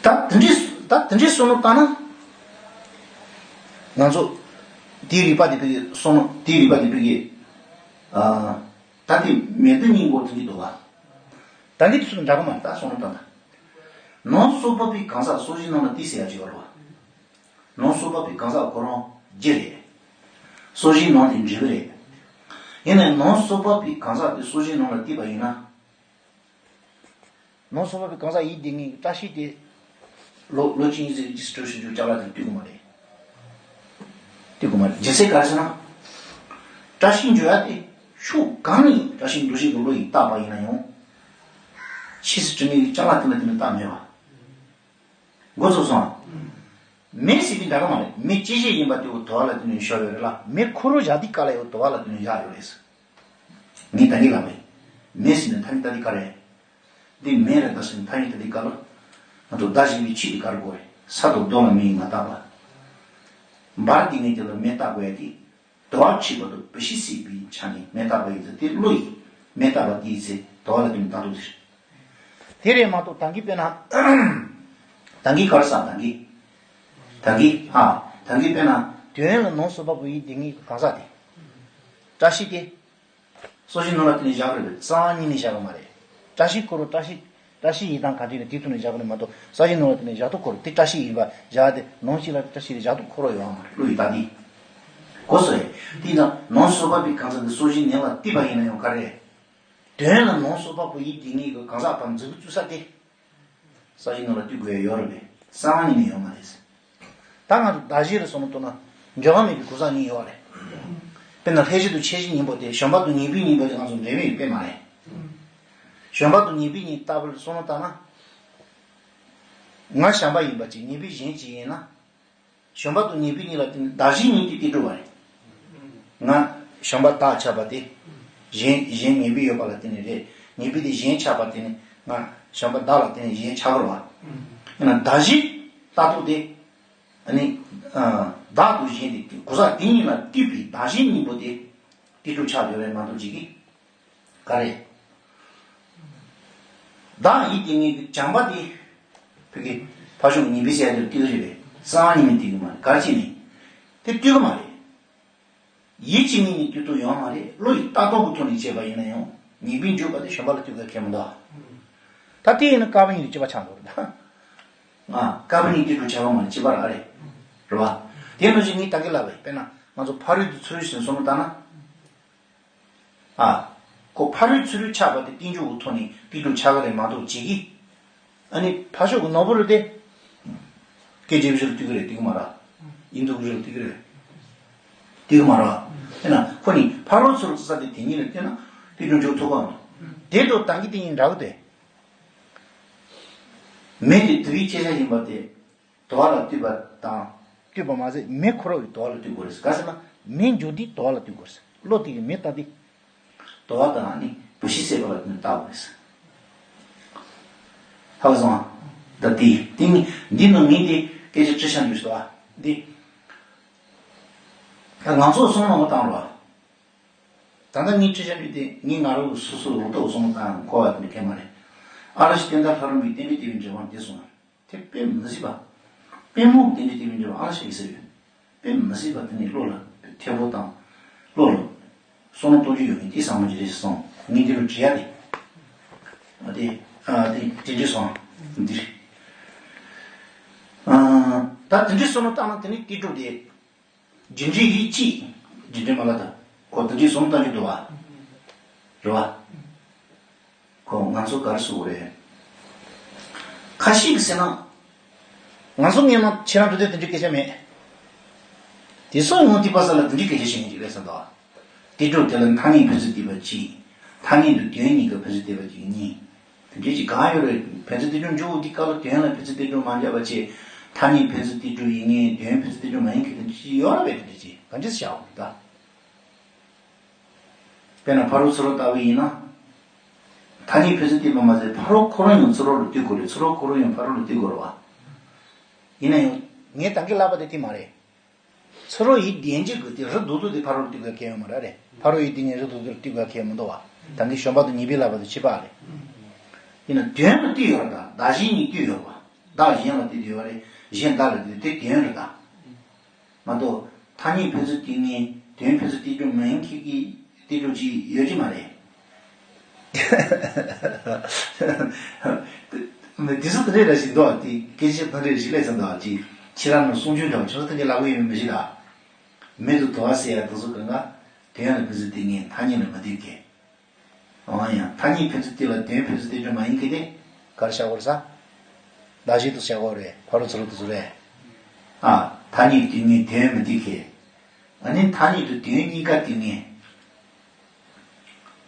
ད་དེ་འདྲའི་ད་དེ་འདྲའི་བསམ་བློ་བཏང་ན། ང་ཚོ་དེའི་རིགས་པ་དེ་ཕ་གི་བསམ་བློ་དེའི་རིགས་པ་དེ་ཕ་གི། ཨ། ད་དེ་མེ་དོན་གཉིས་འགོག་ཐུབ་ཀྱི་འདུག་བ། ད་འདི་དུས་ཚོད་འདྲ་པོ་མ་རེད། ད་བསམ་བློ་བཏང་ན། ནང་སོ་བབ་པའི་གང་ཟག་སོ་སོའི་ནང་ལ་དེ་ཟེར་ཡ་ཅིག་ཡོད་རེད་བ། ནང་སོ་བབ་པའི་གང་ཟག་ཁོ་རང་རྒྱུ་རེད། སོ་སོའི་ནང་དེ་འབྲས་བུ་རེད། ཡིན་ནའི་ནང་སོ་བབ་པའི་གང་ཟག་དེ་སོ་སོའི་ནང་ལ་བལྟས་པ་ཡིན་ན། ནང་སོ་བབ་པའི་གང་ཟག་ཡིན་དེ་ངེས་ཀྱི་བཀྲ་ཤིས་དེ། ལོ་ལོ་གཅིག་གཉིས་ཙམ་རེ་ཇི་སི་ཊི་རེ་ཤན་བྱས་ཅ་ལག་དེ་བཏུས་ཀྱི་མ་རེད། དེ་དགོས་མ་རེད། སྦྱིན་སྲེག་ག་རེ་ཟེར་ན། བཀྲ་ཤིས་འཇོག་ཡ་དེ་ཕྱོགས་གང་ནས་བཀྲ་ཤིས་འགྲོ་ཤེས་ཀྱི་བློ་ཡིས་བཏགས་པ་ཡིན་ན་ཡང་། ཕྱིས་སུ་དྲི་མེད་ཀྱི་ཅ་ལག་དེ་ལ་དེ་ནི་བཏགས་མེད་པ། མགོ་ཚོས་སོང་། མེ་ཟེར་དེ་འདྲ་ག་མ་རེད། མེ་ཅི་ཞིག་ཡིན་པ་དེ་འོ་དོ་བ་ལ་དེ་ནི་ཤོར་ཡོད་རེད་ལ། མེ་ཁོ་རང་བཞག་དུས་སྐབས་ལ་ཡང་དོ་བ་ལ་དེ་ནི་བཞག་ཡོད་རེད། ངས་ད་གིན་ལབ་པ་ཡིན། མེ་ཟེར་ནས་ཐ་སྙད་བཏགས་དུས་སྐབས་རེད། འདི་མེ་རེད་ད་ཟེར་ནས་ཐ་སྙད་བཏགས་དུས་སྐབས་ལ། ང་ཚོ་བརྡ་བྱེད་པའི་ཆོས་དེ་ག་རེ་དགོས་རེད། ས་དང་རྡོ་ལ་མེ་ཡིས་མ་བཏགས་པ། འབར་གྱི་ངེས་དེ་ལ་མེ་བཏགས་དགོས་ཡ་དེ། དོ་བ་འཁྲུལ་པ་དང་བུད་ཤིང་སྲེག་པའི་ཆ་ནས་མེ་བཏགས་པ་ཡིན་ཚེ་དེ་བློ་ཡིས་མེ་བཏགས་པ་དེ་ཡིན་ཚེ་དོ་བ་ལ་དེ་ནི་བཏགས་དོ་ཟེར། དེ་རེད་མ་གཏོགས་ད་གིན་དཔེར་ན། ད་གིན་ག་རེ་ཟེར་ད་གིན། ད་གིན་ཨ། ད་གིན་དཔེར་ན། དོན་ལ་ནང་སོ་པ་པོ་ཡི་དེ་ངེས་གང་ཟག་དེ། བཀྲ་ཤིས་དེ། སོ་ཤིང་ནང་ལ་དེ་ནི་བཞག་གི་རེད། རྩ་བ་ཉིད་ནས་བཞག་གི་མ་རེད། བཀྲ་ཤིས་ཁོ་རང་བཀྲ་ཤིས། བཀྲ་ཤིས་ཡིན་སྟངས་ག་འདྲ་ཡིན་ན་དེ་ཐོག་ནས་བཞག་གི་རེད་མ་གཏོགས་ས་ཤིང་ནང་ལ་དེ་ནི་བཞག་ཐུབ་ཁོ་རང་དེ་བཀྲ་ཤིས་ཡིན་པ་བཞག་སྟེ་ནང་ཤིང་ལ་བཀྲ་ཤིས་རེད་བཞག་ཐུབ་ཁོ་རང་ཡོད་མ་རེད། བློ་ཡིས་བཏགས་དེ། གོ་སོང་ངས། དེ་ཡིན་ན་ནང་སོ་པ་པོའི་གང་ཟག་འདི་སོ་ཤིང་ནང་ལ་བཏིས་པ་ཡིན་ན་ཡང་ག་རེ། དོན་ལ་ནང་སོ་པ་པོ་ཡི་དེ་ངེས་ཀྱི་གང་ཟག་པ་མཛུབ་བཙུགས་ས་དེ། ས་ཤིང་ནང་ལ་བཏིས་དགོས་ཡ་ཡོད་རེད་པས། རྩ་བ་ཉིད་ནས་ཡོད་མ་རེད། ད་ང་ཚོ་བརྡ་བྱེད་རེད་སོང་ན་ལྟོས་ན། འཇོག་ག་མེད་པའི་གོ་ས་གཉིས་ཡོད་རེད། དཔེར་ན་ལྷན་སྐྱེས་དང་ཁྱད་གཞི་གཉིས་པོ་དེ་བྱམས་པ་དང་ཉེས་པའི་གཉིས་པོ་དེ་ང་ཚོ་འབྲེལ་བའི་དཔེ་མ་རེད། བྱམས་པ་དང་ཉེས་པའི་གཉིས་ལྟ་བུ་རེད་སོང་ན་ལྟ་ན། ང་བྱམས་པ་ཡིན་པ་ཅིག་ཉེས་པའི་གཞན་ཅིག་ཡིན་ན། བྱམས་པ་དང་ཉེས་པའི་གཉིས་ལ་བརྟེན་ནས་བདག་གཞན་གཉིས་ཀྱི་སྟེང་གྲུབ་པ་རེད། ང་བྱམས་པ་བདག་ཆགས་པ་དེ། གཞན་གཞན་ཉེས་པའི་ཡོད་པ་ལ་བརྟེན་ནས་རེད། ཉེས་པའི་དེ་གཞན་ཆགས་པ་དེ་ནི་ང་བྱམས་པ་བདག་ལ་བརྟེན་ནས་གཞན་ཆགས་ཀྱི་རེད་བ། ཡིན་ན་བདག་གཞན་ལྟ་རྟོག་དེ། ཨ་ནི། བདག་དང་གཞན་དེ་གོ་ས་དེ་གཉིས་ལ་བརྟེན་པའི་བདག་གཞན་གཉིས་པོ་དེ། སྟེང་གྲུབ་ཆགས་ཡོད་རེད་མ་གཏོགས་ཅིག་གིས། ག་རེ། བདག་ཡིད་དེ་ངེས་ཀྱི་བྱམས་པ་དེ། ཕ་གི་ཕ་ཕྱོགས་ཉེས་པའི་ཟེར་དེར་བཏུལ་རེད་པས། གསང་བ་ཉིད་ནས་བཏུལ་གི་མ་རེད། ག་རེ་བྱས་ནས། དེ་བཏུལ་གི་མ་རེད། ཡིད་ཀྱི་ངོས་ནས་བཏུལ་ཐུབ་ཡོད་མ་རེད། བློ་ཡི་ལྟ་རྟོག་གི་ཐོག་ནས་བྱས་པ་ཡིན་ན་ཡང་ཉེས་པའི་འཇུག་པ་དེ་བྱམས་པ་ལ་བཏུལ་ག་ཁེལ་མི་འདུག་ད་དེ་ཡིན་ན་བསྐལ་པ་གཉིས་ཀྱི་སྤྱི་པ་ཆགས་འགྲོ་རེད་ད། ང་བསྐལ་པ་གཉིས་ཀྱི་སྤྱི་པ་ཆགས་པ་མ་རེད། སྤྱི་པ་རང་རེད། རེད་བ། དེ་ནང་བཞིན་ངས་ད་གིན་ལབ་པས་དཔེར་ན་ང་ཚོ་ཕ་རོལ་ཏུ་ཚུར་ཕྱིན་སོང་ལྟ་ན། ཨ། ཁོ་ཕ་རོལ་ཚུར་ཆགས་པ་དེ་རྟིང་འཇུག་གི་ཐོག་ནས་རྟིང་འཇུག་ཆགས་ཀྱི་རེད་མ་གཏོགས་བྱེད་ཀྱི། ཨ་ནི་ཕར་ཕྱོགས་ཀྱི་ནོར་བུ་རུ་དེ། སྐད་ཅིག་བཞིར་བཏུལ་གྱི་རེད་བཏུལ་གྱི་མ་རེད། ཡིན་མདོག་བཞིར་བཏུལ་གྱི་རེད། བཏུལ་གྱི་མ་རེད། དེས་ན་ཁོ་ནི་ཕ་རོལ་ཚུར་ས་དེ་དེ་ཉིད་ལ་བལྟས་ན་རྟིང་འཇུག་འཇུག་ཐུབ་པ་མ་རེད། དེ་དང་ད་གིན་དེ་གཉིས་འདྲ་གི་དེ། མེ་དེ་དུ་བའི་ཁྱེད་ཅག་ཡིན་པ་དེ། དོ་བ་ལ་བཏུལ་བ་དང་། བཏུལ་བ་མ་ཟད་མེ་ཁོ་རང་གི་དོ་བ་ལ་བཏུལ་དགོས་རེད། ག་ཟེར་ན་མེ་འཇོག་དུས་དོ་བ་ལ་བཏུལ་དགོས་རེད། བློ་དེ་གིས་མེ་བཏགས་དུས། དོ་བ་དང་ནི་བུད་ཤིང་བསྲེགས་པ་ལ་བཏུལ་ནས་བཏགས་པ་རེད། ཧ་གོ་སོང་ང་། ད་དེ་དེ་ནི་འདི་ནང་མིང་དེ་སྐད་ཆ་དྲི་ཤ་འདུས་སོ། འདི། ད་ང་ཚོ་གསུང་མང་པོ་བཏང་རོགས། ད་ལྟ་ངའི་དྲི་ཤ་འདུས་དེ་ངའི་ང་རང་གི་སོ་སོའི་ལོ་ཏོག་གསུང་བཏང་གོ་བ་དེ་འདྲ་གང་ཡང་མ་རེད། ཨ་ལ་ཞིག་བསྟན་དར་ལྷ་རམས་པའི་རྟེན་འབྲེལ་ལྟེ་བའི་འབྲེལ་བ་འདི་གསུངས། དེ་དཔེ་མི་སྲིད་པ། དཔེ་མོ་དེ་འདྲ་དེ་མི་འདྲ་བ་ཨ་ལ་ཞིག་གིས་ཟེར་ཡོད། དཔེ་མི་སྲིད་པ་དེ་ནི་བློ་ལ་ཐེ་བོ་དང་། བློ་ལ་བསམ་བློ་གཏོང་རྒྱུ་ཡོད་མཁན་དེ་བཟང་མོ་ཅིག་རེད་ཟེར་སོང་། ངས་འདི་ལ་དྲི་ཡ་དེ། ཨ་དེ། ཨ་དེ་དེ་འདྲ་སོང་། འདི་རེད། ཨ་ད་དེ་འདྲ་སོང་ན་བཏང་ན་དེ་ནི་དེ་འགྲུབ་སྟེ། རྒྱུ་འབྲས་ཡིད་ཆེས། རྒྱུ་འབྲས་མ་ལ་ད། ཁོ་དེ་འདྲའི་བཟུང་བཏང་རྒྱུ་འདུག་བ། རེད་བ། ཁོ་ང་ཚོ་ག་རེ་ཟེར་དགོས་རེད། ཁ་ཤས་ཀྱིས་ཟེར་ན། ང་ཚོ་སྔོན་མ་ཁྱེད་རང་ཚོ་དེ་དེ་འདྲའི་སྐད་ཆ་མེད། དེ་སོང་ངོ་དེ་པ་ས་ལ་དེ་འདྲའི་སྐད་ཆ་བཤད་མཁན་ཅིག་རེད་བསམ་འདུག་བ། དེ་འགྲོ་དེ་ལ་ཐ་སྙད་ཕན་ཚུན་བརྟེན་པ་གཅིག་ཐ་སྙད་དང་དོན་གཉིས་ཀ་ཕན་ཚུན་བརྟེན་པ་གཅིག་གཉིས། དེ་འདྲའི་ཅིག་གང་ཡོད་རེད། ཕན་ཚུན་བརྟེན་འགྲོ་འཇུག་འདི་སྐབས་ལ་དོན་ལ་ཕན་ཚུན་བརྟེན་འགྲོ་མ་འཇགས་པ་བྱས། ཐ་སྙད་ཕན་ཚུན་བརྟེན་འགྲོ་ཡིན་ངེས་དོན་ཕན་ཚུན་བརྟེན་འགྲོ་མ་ཡིན་མཁན་དེ་འདྲ་ཅིག་ཡོད་ར་བས། དེ་འདྲ་ཅིག་གང་ཅི་བྱའོ་ད། དཔེར་ན་ཕ་རོལ་ཚུ་རོལ་ལྟ་བུ་ཡིན་ན། ཐ་སྙད་ཕན་ཚུན་བརྟེན་པ་མ་ཟད་ཕ་རོལ་ཁོ་རང་ཡང་ཚུ་རོལ་ལ་བརྟེན་དགོས་རེད། ཚུ་རོལ་ཁོ་རང་ཡང་ཕ་རོལ་ལ་བརྟེན་དགོས་རེད་བ། ཡིན་ན་ཡང་ངས་ད་གིན་ལབ་པ་དེ་དེ་མ་རེད། ཚུ་རོལ་ཡིད་བདེན་བཞི་གི་དེ་རི་རྡོག་རྡོག་དེ་ཕ་རོལ་ལ་བཏུད་དགོས་ཁེལ་ཡོད་མ་རེད་རེད། ཕ་རོལ་ཡིད་བདེན་གཉིས་རི་རྡོག་རྡོག་ལ་བཏུད་དགོས་ཁེལ་མི་འདུག་བ། ད་གིན་བྱམས་པ་དང་ཉེས་པའི་ལབ་པ་དེ་ཕྱི་པ་རེད། ཡིན་ན་དོན་ལ་བཏུད་ཡོད་རེད་ད། བདག་གཞན་གཉིས་བཏུད་ཡོད་པ། བདག་གཞན་ལ་བཏུད་ཡོད་པ་རེད། གཞན་བདག་ལ་བཏུད་དེ་དོན་རེད་ད། མ་གཏོགས་ཐ་སྙད་ཕན་ཚུན་བརྟེན་མཁན་དོན་ཕན་ཚུན་བརྟེན་རྒྱུ་མིན་མཁན་གྱི་བརྟེན་རྒྱུ་ཅིག་ཡོད་ཀྱི་མ་རེད། མི་དེ་ཚོ་དེ་འདྲས་ར་ཞིག་འདུག་བ། དེ་སྐད་ཆ་དེ་འདྲས་ཞིག་ལས་ཙམ་འདུག་བ། ཅིག་ཁྱེད་རང་ནང་གསུང་ཆོས་འདྲ་བ་ཁྱོད་ཚོ་དེ་འདྲས་ལབ་གི་ཡོད་མི་ཞིག་ལ། མེ་དང་དུ་བ་ཟེར་ཡ་དེ་ཚོ་གང་ག་དོན་ལ་ཕན་ཚུན་བརྟེན་མཁན་ཐ་སྙད་ལ་མི་བརྟེན་མཁན། འོ་ཡང་ཐ་སྙད་ཕན་ཚུན་བརྟེན་ལ་དོན་ཕན་ཚུན་བརྟེན་རྒྱུ་མ་ཡིན་མཁན་དེ་ག་རེ་བྱ་དགོས་རེད་ས། བདག་གཞན་དུ་བྱ་དགོས་རེད། ཕ་རོལ་ཚུ་རོལ་དེ་ཚོ་རེད། ཨ། ཐ་སྙད་བརྟེན་མཁན་དོན་མི་བརྟེན་མཁན། ཨ་ནི་ཐ་སྙད་དུ་དོན་གཉིས་ཀ་སྟོན་མཁན།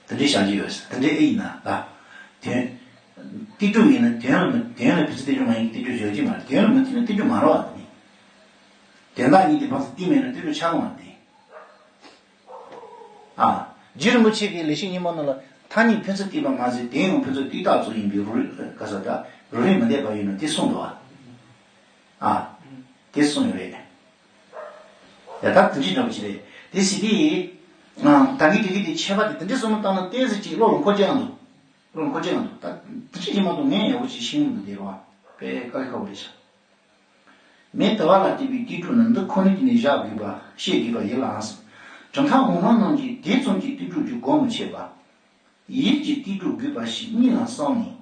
དེ་འདྲའི་བྱ་རྒྱུ་ཡོད་ཟེར། དེ་འདྲའི་ཨེ་ཡིན་ན་ལ། དོན། སྡིག་སྒྲུབ་ཡིན་ན་དོན་ལ་མི་དོན་ལ་ཕན་ཚུན་སྡིག་སྒྲུབ་མ་ཡིན་སྡིག་སྒྲུབ་བྱེད་ཀྱི་མ་རེད། དོན་ལ་མི་མཐུན་ན་སྡིག་སྒྲུབ་མ་རེད་བ། དེ་ནི། དོན་དག་གཉིས་དེ་ཕན་ཚུན་སྡིག་མེད་ན་སྡིག་སྒྲུབ་ཆགས་ཀྱི་མ་རེད་དེ། ཨ། རྗེ་རིན་པོ་ཆེ་གི་ལེགས་བཤད་སྙིང་པོ་ནང་ལ་ཐ་སྙད་ཕན་ཚུན་སྡིག་པ་མ་ཟད་དོན་ཡང་ཕན་ཚུན་སྡིག་རྟགས་ཚོ་ཡིན་པའི་རུ་ག་ས་ད་རུ་རིན་མི་འདེབས་པ་ཡིན་ནོ་དེ་གསུངས་འདུག་བ། ཨ། དེ་གསུངས་ཡོད་རེད། ཡ་ད་དེ་འདྲའི་འདྲ་པོ་ཅིག་རེད། དེ་སྲིད་དེ། ད་གིན་དེ་གིན་དེ་ཆད་པ་དེ་དེ་འདྲའི་བསམ་བློ་བཏང་ན་ཏོག་ཙམ་ཅིག་བློ་ལ་འཁོར་རྒྱག་འདུག་བློ་ལ་འཁོར་རྒྱག་འདུག་ད་དེ་འདྲའི་ཅིག་མ་གཏོགས་ངས་ཡག་པོ་ཅིག་ཤེས་ཀྱི་མི་འདུག་དེ་རེད་བ། དཔེ་དཀའ་ལས་ཁག་པོ་རེད་ཤག་མེ་དུ་བ་ལ་བརྟེན་པའི་སྡིག་སྒྲུབ་ནི་འདི་ཁོ་ནའི་སྟེང་ནས་བཞག་དགོས་པ་ཤེས་དགོས་པ་ཡིན་ལ་ཨང་། གྲུབ་མཐའ་འོག་མ་རྣམས་ཀྱིས་དེ་ཙམ་གྱིས་སྡིག་སྒྲུབ་ཀྱི་སྒོ་མི་ཕྱེ་བར། ཡིད་ཀྱིས་སྡིག་སྒྲུབ་དགོས་པ་ཞིག་གཉིད་ལ་སངས་ནས།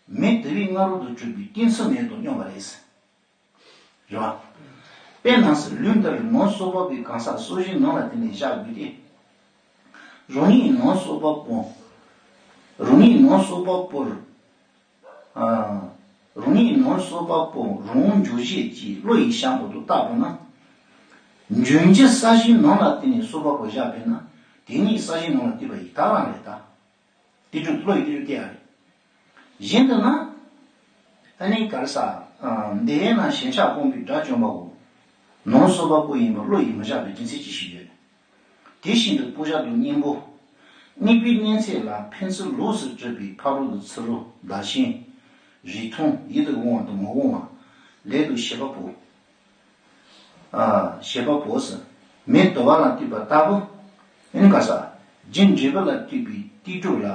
མེ་དུ་བའི་སྔ་རོལ་དུ་གྲུབ་པའི་ཏིང་འཛིན་མེ་དང་སྙོམས་པ་རེད། རེད་བ། དཔེར་ན་ལུས་འདིར་ནང་སོ་བབས་པའི་གང་ཟག་སོ་བཞིའི་ནང་ལ་བརྟེན་ནས་བཞག་དགོས་ཏེ། རང་ཉིད་ནང་སོ་བབས་པོ། རང་ཉིད་ནང་སོ་བབས་པོར། ཨ། རང་ཉིད་ནང་སོ་བབས་པོ་རང་འཇུག་བྱེད་ཀྱི་བློ་ཡིས་བཞག་པ་དང་བཏགས་པ་ན། འཇུག་བྱེད་ས་གཞིའི་ནང་ལ་བརྟེན་ནས་སོ་བབས་པོ་བཞག་པས་ན་དེ་ཉིད་ས་གཞིའི་ནང་ལ་བརྟེན་པ་ཡིན་ད་རང་རེད་ད། སྡིག་སྒྲུབ་བློ་ཡི་སྡིག་སྒྲུབ་དེ་ཡང་རེད། གཞན་དུ་ན། ཨ་ནི་ག་རེ་ཟ། འདི་ཡན་ན་ཞེན་ཆགས་སྤངས་པའི་དགྲ་བཅོམ་པའོ། ནང་སོ་བབས་པོ་ཡིན་པ་བློ་ཡིས་མི་བཞག་པའི་རྒྱུ་མཚན་ཅི་ཞིག་ཡོད། དེ་བཞིན་དུ་སྤུ་ཞྭ་དང་གཉེན་པོ། གཉིས་པོའི་གནས་ཚད་ལ་ཕན་ཚུན་ལོགས་སུ་གྲུབ་པའི་ཕ་རོལ་ཏུ་ཚུ་རོལ་བདག་གཞན། རིགས་མཐུན་ཡིད་དུ་འོང་བ་དང་མི་འོང་བ། ལས་དང་བྱེད་པ་པོ། ཨ། བྱེད་པ་པོ་ཟེར། མེ་དུ་བ་ལ་བརྟེན་པ་ལྟ་བུ། ཨེ་ནི་ག་ས། རྒྱུ་འབྲས་བུ་ལ་ལྟོས་པའི་སྡིག་སྒྲུབ་ལ།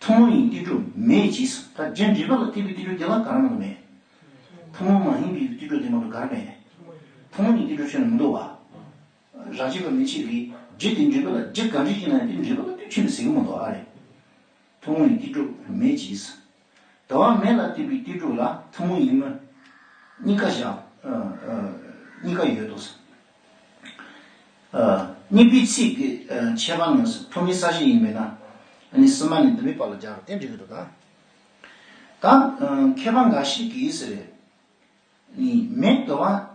ཐུན་མོང་བའི་སྡིག་སྒྲུབ་མེད་ཅེས་ཟེར། ད་རྒྱུ་འབྲས་བུ་ལ་ལྟོས་པའི་སྡིག་སྒྲུབ་དེ་ལ་ག་རེ་མ་གཏོགས་མེད། ཐུན་མོང་མ་ཡིན་པའི་སྡིག་སྒྲུབ་དེ་མ་གཏོགས་ག་རེ་མེད། ཐུན་མོང་གི་སྡིག་སྒྲུབ་ཆོས་ནི་མི་འདུག་བ། རང་བཞིན་པ་མི་འཆད་ལས་རྒྱུ་དེ་འབྲས་བུ་ལ་རྒྱུ་གང་འབྲས་ཀྱི་ན་དེ་འབྲས་བུ་ལ་ལྟོས་ཆོས་ནི་ཟེར་གི་མི་འདུག་ཨ་རེད། ཐུན་མོང་གི་སྡིག་སྒྲུབ་མེད་ཅེས། དུ་བ་མེ་ལ་ལྟོས་པའི་སྡིག་སྒྲུབ་ལ་ཐུན་མོང་ཡིན་མིན་གཉིས་ཀ་བཞག་ཨ། ཨ། གཉིས་ཀ་ཡོད་དོ། ཨ། གཉིས་པའི་ཚིག་གི་ཨ། ཁྱད་པར་ནི་ཐོག་མའི་ས་གཞི་ཡིན་པས་ན། ཨ་ནི་སྲིད་མ་ནས་འདི་མའི་བར་ལ་སྦྱར་རོ་དེ་འགྲིག་གི་འདུག་ད། ད་ཨ། མཁས་པ་འགའ་ཞིག་གིས་ཟེར། ནི་མེ་དུ་བ།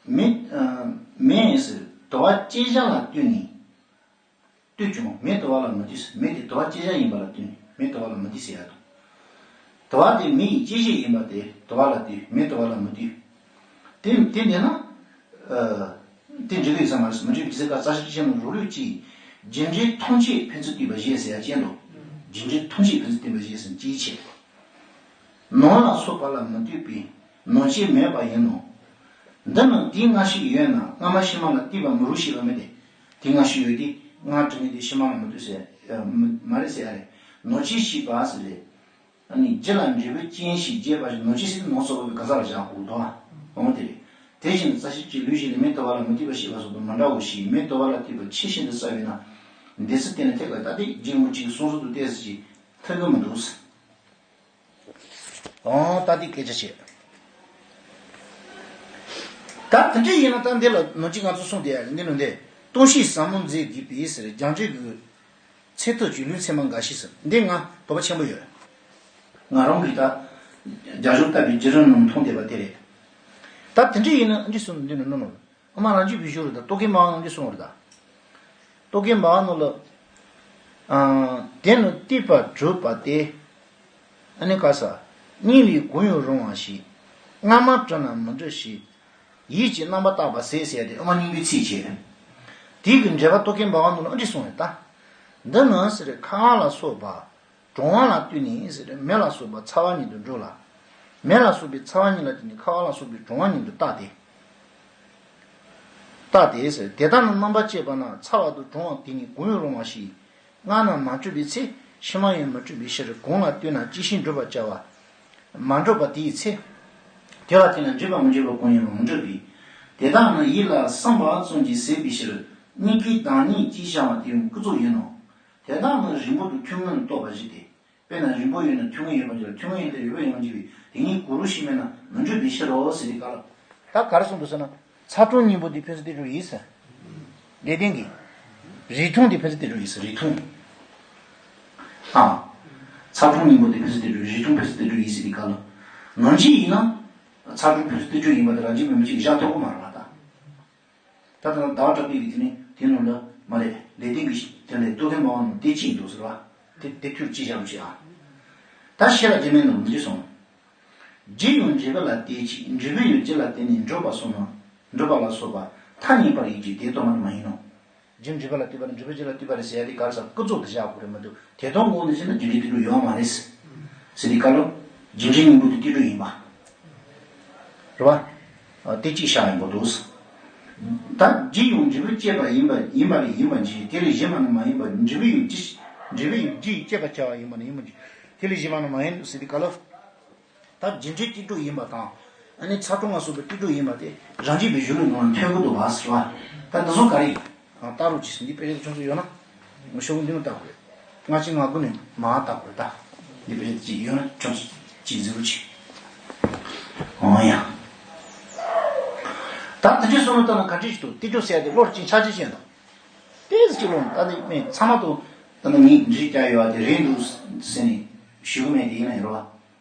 མེ། ཨ། མེ་ཟེར་དུ་བ་བཅད་བྱ་ལ་ལྟོས་ནས། ལྟོས་ཀྱང་མེ་དུ་བ་ལ་མི་ལྟོས། མེ་དེ་དུ་བ་བཅད་བྱ་ཡིན་པ་ལ་ལྟོས་ནས་མེ་དུ་བ་ལ་མི་ལྟོས་ཟེར་ཡ་དང་། དུ་བ་དེ་མེ་ཡི་བཅད་བྱེད་ཡིན་པ་དེ་དུ་བ་ལ་ལྟོས། མེ་དུ་བ་ལ་མི་ལྟོས། དེ་དེ་འདྲ་ན། ཨ། དེ་འགྲིག་གི་ཡོད་ས་མ་རེད། མི་འགྲིག་པའི་ཚིག་ཁ་རྩ་ཤེ་ཆེན་མོ་རུ་ལུགས་ཀྱིས་རྒྱུ་འབྲས་མཐུན་ཕྱོགས་ཕན་ཚུན་ལྟོས་པ་ཞེས་ཟེར་ཡ་ཅན་དུ། རྒྱུ་འབྲས་མཐུན་ཕྱོགས་ཕན་ཚུན་ལྟོས་པ་ཞེས་ཟེར་ཅིའི་ཕྱིར། ནང་ལ་སོགས་པ་ལ་མི་ལྟོས་པས་ནང་བཅས་མེད་པ་ཡིན་ནོ། འདི་ནི་དུས་སྔ་ཕྱི་ཡོད་ན་སྔ་མ་ཕྱི་མ་ལ་ལྟོས་པ་མི་རུང་ཞེས་པ་མིན་ཏེ། དུས་སྔ་ཕྱི་ཡོད་དེ་སྔར་དྲི་ངན་དེ་ཕྱི་མ་ལ་མི་ལྟོས་ཟེར། ཨ། མི་མ་རེད་ཟེར་ཡ་རེད། ནང་བཅས་ཞེས་པ་ཟེར་རེད། ཨ་ནི་རྒྱུ་ལ་འབྲས་བུ་རྐྱེན་ཞེས་རྒྱས་པ་ཞིག་ནང་བཅས་ཟེར་དུས་ནང་སོགས་པའི་ག་ས་ལ་བཞག་དགོས་དོ། འོ་དེ་རེད། དེ་བཞིན་རྩ་ཤེ་གཅིག་ལུས་ཞིག་ལས་མེ་དུ་བ་ལ་མི་ལྟོས་པ་ཞེས་པ་སོགས་དང་མི་འདྲ་བའོ་ཞེས་མེ་དུ་བ་ལ་ལྟོས་པ་ཆེས་ཤིན་ཏུ་གསལ་བས་ན། འདི་ཚིག་བལྟས་ན་ཐད་ཀར་ད་ལྟའི་རྒྱན་མུ་གཅིག་གསུང་སྲོལ་དུ་བལྟས་ཟེར་གྱི་ཐུབ་ཀྱི་མི་འདུག། ཨང་། ད་འདི་སྐད་ཆ་བཤད། ད་དེ་འདྲ་ཡིན་ན་ད་འདི་ལ་ནང་གཅིག་ང་ཚོ་གསུངས་དེ་ཡ་འདི་ནང་འདི་སྟོང་བཤད་ཟབ་མོ་མཛད་དགོས་པའི་ཟེར་རྒྱང་འགྲེལ་གྱི་ཚིག་ཐོ་གཅིག་ལུས་ཚད་མ་འགའ་ཞིག་ཟེར་འདི་ང་དོགས་པ་ཆེན་པོ་ཡོད། ང་རང་གིས་ད་རྒྱ་གཞུང་ལྟ་བུའི་བརྒྱུད་རིམ་ནང་མཐོང་བསྡད་པ་དེ་རེད། ད་དེ་འདྲ་ཡིན་ན་འདི་གསུངས་འདི་ནང་ནོ་ནོ། ཨ་མ་རང་རྒྱུད་པའི་གཞུང་རེད་ད། རྟོག་གེ་མ་ནང་གི་གསུང་རེད་ད། རྟོག་གེ་མ་ནང་ལ། ཨ། དེ་ནི་ལྟོས་པ་གྲུབ་པ་སྟེ། ཨ་ནི་ག་ས། གཉིད་ལས་གང་ཡང་རུང་བ་ཞིག་སྔ་མ་གྲུབ་ན་མི་འགྲུབ་ཞིང་། ཡིད་ཀྱི་རྣམ་པར་བརྟགས་པ་ཟད་ཟེར་ཏེ་ཨ་མ་སྙིང་པོའི་ཚིག་བྱས། དེའི་གི་འགྲེལ་པ་རྟོག་གེ་མ་ནང་ལ་ཨ་འདྲི་གསུངས་ཡོད་ད། འདི་ནི་ཟེར་ཁ་ལ་སོགས་པ། གྲང་བ་ལ་ལྟོས་ནས་ཟེར་མེ་ལ་སོགས་པ་ཚ་བ་ཉིད་དུ་འགྲོ་ལ། མེ་ལ་སོགས་པའི་ཚ་བ་ཉིད་ལ་བརྟེན་ནས་ཁ་བ་ལ་སོགས་པའི་གྲང་བ་ཉིད་དུ་བརྟགས་ཏེ། བརྟགས་ཏེ་ཟེར་དེ་ལྟར་ན་རྣམ་པར་དཔྱད་པ་ན་ཚ་བ་དང་གྲང་བ་དེ་གཉིས་གང་ཡང་རུང་བ་ཞིག་སྔ་ན་མ་གྲུབ་པའི་ཚེ་ཕྱི་མ་ཡང་མི་གྲུབ་པའི་ཕྱིར་གང་ལ་ལྟོས་ན་ཅི་ཞིག་འགྲུབ་པར་བྱ་བ་མ་འགྲུབ་པ་དེའི་ཚེ། དེ་ལ་བརྟེན་ན་འགྲུབ་པ་མི་འགྲུབ་པ་གང་ཡིན་རུང་མི་འགྲུབ་པས། དེ་དག་ནི་ཡིད་ལ་བསམ་པ་ཙམ་གྱིས་ཟད་པའི་ཕྱིར་སྙིང་གའི་བདག་ཉིད་ཅེས་བྱ་བ་དེ་ཡང་ཀུན་རྫོབ་ཡིན་ནོ། དེ་དག་ནི་རིང་པོ་དང་ཐུང་ངུ་ལ་ལྟོས་པར་བཞེད་དེ། དཔེར་ན་རིང་པོ་ཡོད་ན་ཐུང་ངུ་ཡོད་པར་འགྱུར་ལ་ཐུང་ངུ་ཡོད་དེ་རིང་པོ་ཡོད་པར་འགྱུར་བས་དེ་གཉིས་གང་རུང་ཞིག་མེད་ན་མི་འགྲུབ་པའི་ཕྱིར་རོ་ཟེར་ཏེ་ག་ལ། ད་ག་རེ་གསུངས་འདུག་ཟེར་ན། ཚ་གྲང་གཉིས་པོ་དེ་ཕན་ཚུན་ཏེ་གྲུབ་ཡིན་ཟེར། ལེགས་ལྡན་གྱིས། རིགས་མཐུན་དེ་ཕན་ཚུན་ཏེ་གྲུབ་ཡིན་ཟེར་རིགས་མཐུན། ཨ། ཚ་གྲང་གཉིས་པོ་དེ་ཕན་ཚུན་ཏེ་གྲུབ་རིགས་མཐུན་ཕན་ཚུན་ཏེ་གྲུབ་ཡིན་ཟེར་ཏེ་ག་ལ། ནང་བཞིན་ཡིན་ན། ཚ་གྲང་ཕན་ཚུན་ཏེ་གྲུབ་ཡིན་པ་དེ་རང་བཞིན་མེད་མི་གཅིག་བཞག་ཐུབ་ཀྱི་མ་རེད་པ་ད། ད་ལྟ་ཟླ་བ་གྲགས་པའི་གི་དེ་ནི་དེ་ནང་ལ་མ་རེད། ལེགས་ལྡན་གྱི་དེ་ལས་རྟོག་གེ་འབར་བ་ནང་དེ་གཅིག་འདུག་ཟེར་བ། དེ་དེ་ཐུགས་གཅིག་བཞག་རོགས་བྱེད་ཨ། ད་ཤེས་རབ་རྗེ་མའི་ནང་འདི་གསུངས། རྒྱུ་ཡང་འབྲས་བུ་ལ་ལྟོས་ཅིང་། འབྲས་བུ་ཡང་རྒྱུ་ལ་ལྟོས་ནས་འགྲུབ་པ་སོགས་ན། འགྲུབ་པ་ལ་སོགས་པ་ཐ་སྙད་པར་ཡིད་ཀྱི་དེ་ལྟ་བུ་མ་ཡིན་ནོ། རྒྱུ་འབྲས་བུ་ལ་ལྟོས་པ་ནི་འབྲས་བུ་རྒྱུ་ལ་ལྟོས་པ་རེད་ཟེར་ཡ་དེ་ག་རེ་ཟེར། ཀུན་རྫོབ་ཏུ་བཞག་དགོས་རེད་མ་གཏོགས། དེ་དོན་དགོངས་ནས་བཤད་ན་རྒྱུ་འབྲས་ལྟོས་གྲུབ་ཡོད་མ་རེད། ཟེར་དེ་ག་ལོ། རྒྱུ་འབྲས་གཉིས་པོ་དེ་ལྟོས་གྲུབ་ཡིན་པ། རེད་བ། དེ་གཅིག་བཞག་ཡིན་པོ་འདུག། ད་རྒྱུ་ཡང་འབྲས་བུ་བསྐྱེད་པ་ཡིན་པ་ཡིན་པ་ལས་ཡིན་པ་འབྱེད། དེ་ལས་གཞན་པ་ནི་མ་ཡིན་པ། འབྲས་བུ་ཡང་རྒྱུ། འབྲས་བུ་ཡང་རྒྱུ་ཡིས་བསྐྱེད་པར་བྱ་བ་ཡིན་པ་ནི་ཡིན་པ་འབྱེད། དེ་ལས་གཞན་པ་ནི་མ་ཡིན་ཟེར་དེ་ག་ལོ། ད་རྒྱུ་འབྲས་ལྟོས་གྲུབ་ཡིན་པ་དང་། ཨ་ནི་ཚ་གྲང་ལ་སོགས་པའི་ལྟོས་གྲུབ་ཡིན་པ་དེ་རང་རྒྱུད་པའི་གཞི་ལུགས་ནང་ལ་འཐད་ཀྱི་འདུག་བ་ཟེར་བ། ད་འདི་ཚོ་ག་རེ་ཡིན། ཨ། ལྟ་རོགས་གྱིས་ཟེར། འདི་དཔེ་ཆ་ཆུང་ཆུང་ཡོད་ན། ངོ་ཤོག་བུ་འདི་ནང་ལྟ་དགོས་རེད། ལྔ་གཅིག་ལྔ་དགུ་ནས་མར་ལྟ་དགོས་རེད་ད། འདི་དཔེ་ཆ་གཅིག་ཡོད་ན་ཆུང་ཆུང་གཅིག་ཟེར་རོགས་གྱིས། འོང་ཡ། ད་དེ་འདྲའི་བསམ་བློ་བཏང་ན་ག་འདྲ་ཞིག་འདུག། ལྟོས་གྲུབ་ཟེར་ཡ་དེ་བློར་ཅིག་འཆར་གཅིག་བྱས་འདུག། ཏོག་ཙམ་ཅིག་བློ་ནས་ད་དེ་མིན་ཚང་མ་དུ་ད་ནི་ངས་འདྲི་རྒྱག་ཡོད་པ་དེ་རེད་འདུག་ཟེར་ནས་ཞུ་གི་མེད་དེ་ཡིན་ན་ཡིན་རོགས།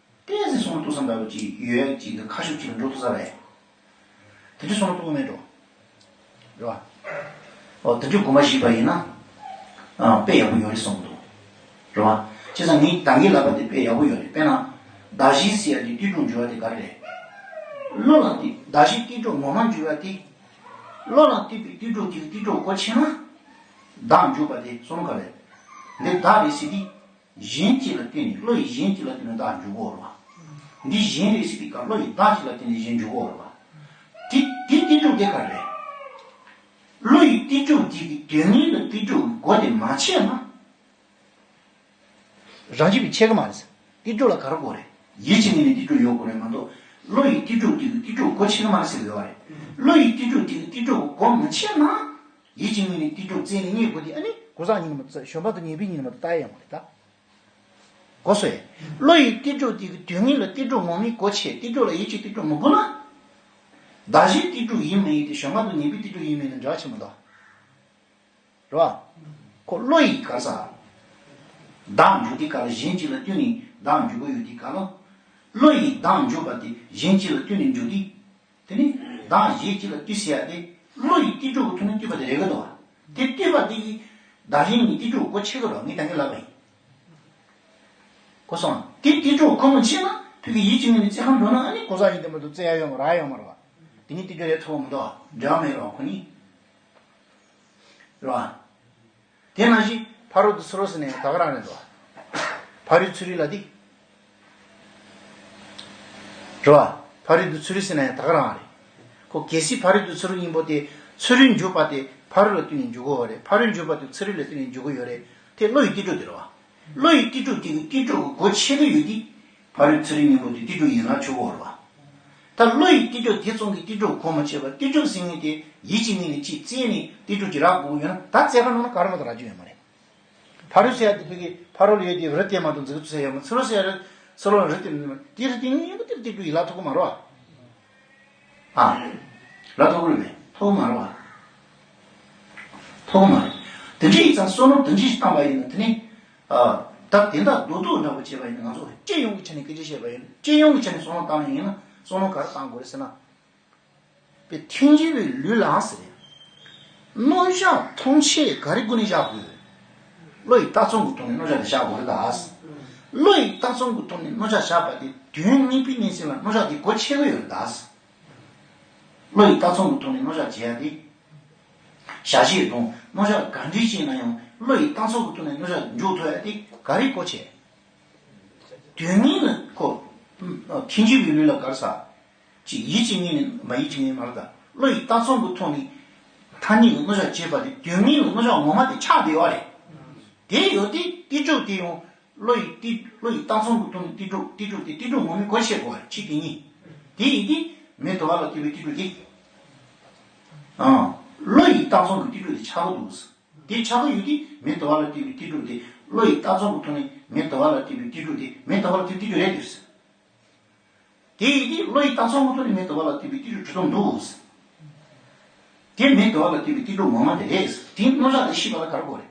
ཏོག་ཙམ་བསམ་བློ་གཏོང་ས་འདྲ་བོ་ཅིག་ཡོད་ཡ་ཅིག་གི་ཁ་ཤུགས་ཅིག་ལ་འགྲོ་ཐུབ་ས་རེད། དེ་འདྲ་བསམ་བློ་གཏོང་གི་མེད་འགྲོ། རེད་བ། ཨོ་དེ་འདྲ་དགོངས་པ་བཞེས་པ་ཡིན་ན། ཨ། དཔེ་ཡག་པོ་ཡོད་རེད་བསམ་གི་འདུག། རེད་བ། བྱས་ཙང་ངས་ད་གིན་ལབ་པ་དེ་དཔེ་ཡག་པོ་ཡོད་རེད། དཔེར་ན། གདགས་གཞི་ཟེར་ཡ་དེ་ལྟོས་གྲུབ་འགྱུར་བ་དེ་ག་རེ་རེད། བློ་ལ་དེ་གདགས་གཞི་ལྟོས་གྲུབ་ངོ་མ་འགྱུར་བ་དེ། བློ་ལ་ལྟོས་པའི་ལྟོས་གྲུབ་དེ་གི་ལྟོས་གྲུབ་གོ་ཆོད་ན། བདག་འགྱུར་བ་དེ་བསམ་བློ་ག་རེ། འདི་བདག་རེད་ཟེར་དུས། གཞན་གཅིག་ལ་ལྟོས་ནས། བློ་ཡིས་གཞན་གཅིག་ལ་ལྟོས་ནས་བདག་འགྱུར་གྱི་ཡོད་རེད་བ། འདི་གཞན་རེད་ཟེར་དུས་སྐབས་བློ་ཡིས་བདག་གཅིག་ལ་ལྟོས་ནས་གཞན་འགྱུར་གྱི་ཡོད་རེད་བ། དེ་དེ་ལྟོས་གྲུབ་དེ་ག་རེ་རེད། བློ་ཡིས་ལྟོས་གྲུབ་དེ་གི་དོན་དངོས་ལ་ལྟོས་གྲུབ་སྒོ་དེ་མ་ཕྱེ་ན། རང་རྒྱུད་པས་ཕྱེ་གི་མ་རེད། ལྟོས་གྲུབ་ལ་ག་རེ་དགོས་རེད། ཡིད་ཀྱི་ངོས་ནས་ལྟོས་གྲུབ་ཡོད་དགོས་རེད་མ་གཏོགས། བློ་ཡིས་ལྟོས་གྲུབ་དེ་གི་ལྟོས་གྲུབ་སྒོ་ཕྱེ་གི་མ་རེད་ཟེར་གི་ཡོད་རེད། བློ་ཡིས་ལྟོས་གྲུབ་དེ་གི་ལྟོས་གྲུབ་སྒོ་མི་ཕྱེ་ན། ཡིད་ཀྱི་ངོས་ནས་ལྟོས་གྲུབ་རྩད་ནས་རྙེད་དགོས་དེ། ཨ་ནི་གོ་ས་ཉིད་ནས་མ་གཏོགས། བྱམས་པ་དང་ཉེས་པའི་ཉིད་ནས་མ་གཏོགས་ལྟ་ཡ་ཡོད་མ་རེད་ད། གོ་སོང་ངས། བློ་ཡིས་ལྟོས་གྲུབ་དེ་གི་དོན་དངོས་ལ་ལྟོས་གྲུབ་ངོ་མའི་སྒོ་ཕྱེ། ལྟོས་གྲུབ་ལ་ཡིད་ཀྱིས་ལྟོས་གྲུབ་མི་དགོས་ན། གདགས་གཞིའི་ལྟོས་གྲུབ་ཡིན་མིན་དེ་བྱམས་པ་དང་ཉེས་པའི་ལྟོས་གྲུབ་ཡིན་མིན་ལ་འབྲེལ་བ་ཆེ་མི་འདུག། རེད་བ། ཁོ་བློ་ཡིས་ག་རེ་ཟ། བདག་འགྱུར་དུས་སྐབས་ལ་གཞན་གཅིག་ལ་ལྟོས་ནས་བདག་འགྱུར་གྱི་ཡོད་དུས་སྐབས་ལ། བློ་ཡིས་བདག་འགྱུར་བ་དེ་གཞན་གཅིག་ལ་ལྟོས་ནས་འགྱུར་དུས། དེ་ནི་བདག་གཞན་གཅིག་ལ་ལྟོས་ཟེར་ཡ་དེ་བློ་ཡིས་ལྟོས་གྲུབ་ཀྱི་ཐོག་ནས་ལྟོས་པ་དེ་རེད་གི་འདུག་བ། དེ་ལྟོས་པ་དེ་གིས་བདག་གཞན་གཉིས་ལྟོས་གྲུབ་སྒོ་ཕྱེ་གི་རེད། ངས་ད་གིན་ལབ་པ་ཡིན། གོ་སོང་། དེ་ལྟོས་གྲུབ་སྒོ་མི་ཕྱེ་ན་ཁྱོད་ཀྱི་ཡིད་ཀྱི་ངོས་ནས་རྩེད་ཁང་འགྲོ་ན། ཨ་ནི་གོ་ས་ཡིན་དེ་མ་གཏོགས་རྩེ་ཡ་ཡོད་མ་རེད། ཡོད་མ་རེད་བ། དེ་གཉིས་ལྟོས་གྲུབ་ལས་ཐུབ་པ་མི་འདུག་བ། འབྲེལ་བ་མེད་རེད་བ་ཁོ་གཉིས། རེད་བ། དེ་ནང་བཞིན་ཕ་རོལ་ཏུ་ཚུར་རོལ་ཟེར་ན་ཡང་ད་ག་རང་རེད་འདུག་བ། ཕ་རོལ་ཚུར་རོལ་ལ་དེ། རེད་བ། ཕ་རོལ་ཏུ་ཚུར་རོལ་ཟེར་ན་ཡང་ད་ག་རང་རེད། ཁོ་གལ་སྲིད་ཕ་རོལ་ཏུ་ཚུར་རོལ་སྙིང་པོ་དེ་ཚུར་རོལ་འཇུག་པ་དེ་ཕ་རོལ་ལ་ལྟོས་ནས་འཇུག་གི་ཡོད་རེད། ཕ་རོལ་འཇུག་པ་དེ་ཚུར་རོལ་ལ་ལྟོས་ནས་འཇུག་གི་ཡོད་རེད། དེ་བློ་ཡི་ལྟོས་གྲུབ་དེ་རེད་བ། བློ་ཡི་ལྟོས་གྲུབ་དེ་གི་ལྟོས་གྲུབ་ཀྱི་སྒོ་ཕྱེ་གི་ཡོད་དུས། ཕ་རོལ་ཚུར་རོལ་སྙིང་པོ་དེ་ལྟོས་གྲུབ་ཡིན་ལ་ཆོག་གི་ཡོད་རེད་བ། ད་བློ་ཡི་ལྟོས་གྲུབ་དེ་ཙམ་གྱིས་ལྟོས་གྲུབ་སྒོ་མ་ཕྱེ་བར། ལྟོས་གྲུབ་ཟེར་མཁན་དེ་ཡིད་ཀྱི་ངོས་ནས་ཅིག་རྩད་ནས་ལྟོས་གྲུབ་ཅིག་རག་དགོས་ཀྱི་ཡོད་ན། ད་རྩེད་ཁང་ནང་ན་ག་རེ་མ་གཏོགས་རག་རྒྱུ་ཡོད་མ་རེད། ཕ་རོལ་ཟེར་ཡ་དེ་ཕ་གི་ཕ་རོལ་ལ་ཡོད་དེ་རི་དེ་མ་གཏོགས་འཛུལ་ཐུབ་ས་ཡོད་མ། ཚུར་རོལ་ཟེར་ཡ་རི་ཚུར་རོལ་རི་དེ་མ་གཏོགས། དེ་རི་དེ་ངས་ཡོང་གི་དེ་རི་དེ་འགྲོ་ཡི་ལ་ཐུག་གི་མ་རེད་བ། ཨ། ལ་ཐུག་གི་རེད་པས། ཐུག་གི་མ་རེད་བ། ཐུག་གི་མ་རེད། དེ་འདྲ་ཡིན་ཙང་བསམ་བློ་དེ་འདྲ་ཞིག་བཏང་པ་ཡིན་ན། དེ་ནི། ཨ། ད་དེ་འདྲ་རྡོག་རྡོག་འདྲ་པོ་བྱས་པ་ཡིན་ན། ང་ཚོ་སྤྱི་ཡོངས་ཀྱི་ཆ་ནས་སྐད་ཆ་བཤད་པ་ཡིན་ན། སྤྱི་ཡོངས་ཀྱི་ཆ་ནས་བསམ་བློ་བཏང་ཡིན་ན། བསམ་བློ་ག་རེ་བཏང་དགོས་རེད་ཟེར་ན། པའི་ཐལ་འགྱུར་བའི་ལུས་ལའང་ཟེར། རྣམ་གཞག་མཐོང་ཆོས་ག་རེ་སྒོ་ནས་བཞག་དགོས། བློ་ཡི་ལྟ་ཚུལ་གྱི་ཐོག་ནས་རྣམ་གཞག་དེ་བཞག་དགོས་རེད་ད། བློ་ཡི་ལྟ་ཚུལ་གྱི་ཐོག་ནས་རྣམ་གཞག་བཞག་པ་དེ་དོན་གཉིས་པའི་གནས་ཚུལ་ལ་རྣམ་གཞག་དེ་སྒོ་ཕྱེ་གི་ཡོད་རེད་ད། བློ་ཡི་ལྟ་ཚུལ་གྱི་ཐོག་ནས་རྣམ་གཞག་བྱེད་ཡ་དེ། བྱ་བྱེད་དང་རྣམ་གཞག་ག་འདྲ་ཞིག་ཡིན་ན་ཡང་། བློ་ཡི་ལྟ་ཚུལ་གྱི་ཐོག་ནས་རྣམ་གཞག་འཇོག་ཐུབ་ཡ་དེ་ག་རེ་སྒོ་ཕྱེ། དོན་དངོས་ལ་ཁོ། ཐལ་འགྱུར་བའི་ལུས་ལ་ག་རེ་ཟ། ཅིག་ཡིད་ཀྱི་ངོས་ནས་མ། ཡིད་ཀྱི་ངོས་མ་རེད་ད། བློ་ཡི་ལྟ་ཚུལ་གྱི་ཐོག་ནས་ཐ་སྙད་ཀྱི་རྣམ་གཞག་བྱེད་པ་དེ་དོན་དངོས་ལ་རྣམ་གཞག་ངོ་མ་དེ་ཆགས་བསྡད་པ་རེད། དེ་ཡོད་དུས་ལྟོས་གྲུབ་དེ་ཡང་བློ་ཡི་ལྟོས། བློ་ཡི་ལྟ་ཚུལ་གྱི་ཐོག་ནས་ལྟོས་གྲུབ། ལྟོས་གྲུབ་དེ་ལྟོས་གྲུབ་ངོ་མའི་སྒོ་ཕྱེ་དགོས་པ་རེད། ཕྱིས་དེ་གཉིས། དེ་ཡིན་དུས་མེ་དོ་བ་ལ་ལྟོས་པའི་ལྟོས་གྲུབ་དེ། ཨང་། བློ་ཡི་ལྟ་ཚུལ་གྱི་ལྟོས་གྲུབ་དེ་ཆགས་ཀྱི་འདུག། དེ་ཆགས་ཀྱི་ཡོད་དུས་མེ་དོ་བ་ལ་ལྟོས་པའི་ལྟོས་གྲུབ་དེ། བློ་ཡི་ལྟ་ཚུལ་གྱི་ཐོག་ནས་མེ་དོ་བ་ལ་ལྟོས་པའི་ལྟོས་གྲུབ་དེ་མེ་དོ་བ་ལ་ལྟོས་པའི་ལྟོས་གྲུབ་རེད་འདུག། དེ་ཡིན་དུས་བློ་ཡི་ལྟ་ཚུལ་གྱི་ཐོག་ནས་མེ་དོ་བ་ལ་ལྟོས་པའི་ལྟོས་གྲུབ་གྲུབ་སྟངས་འདུག། དེ་མེ་དོ་བ་ལ་ལྟོས་པའི་ལྟོས་གྲུབ་ངོ་མ་དེ་རེད། དེའི་རྣམ་གཞག་དེ་ཤེས་པ་ལ་ག་རེ་དགོས་རེད།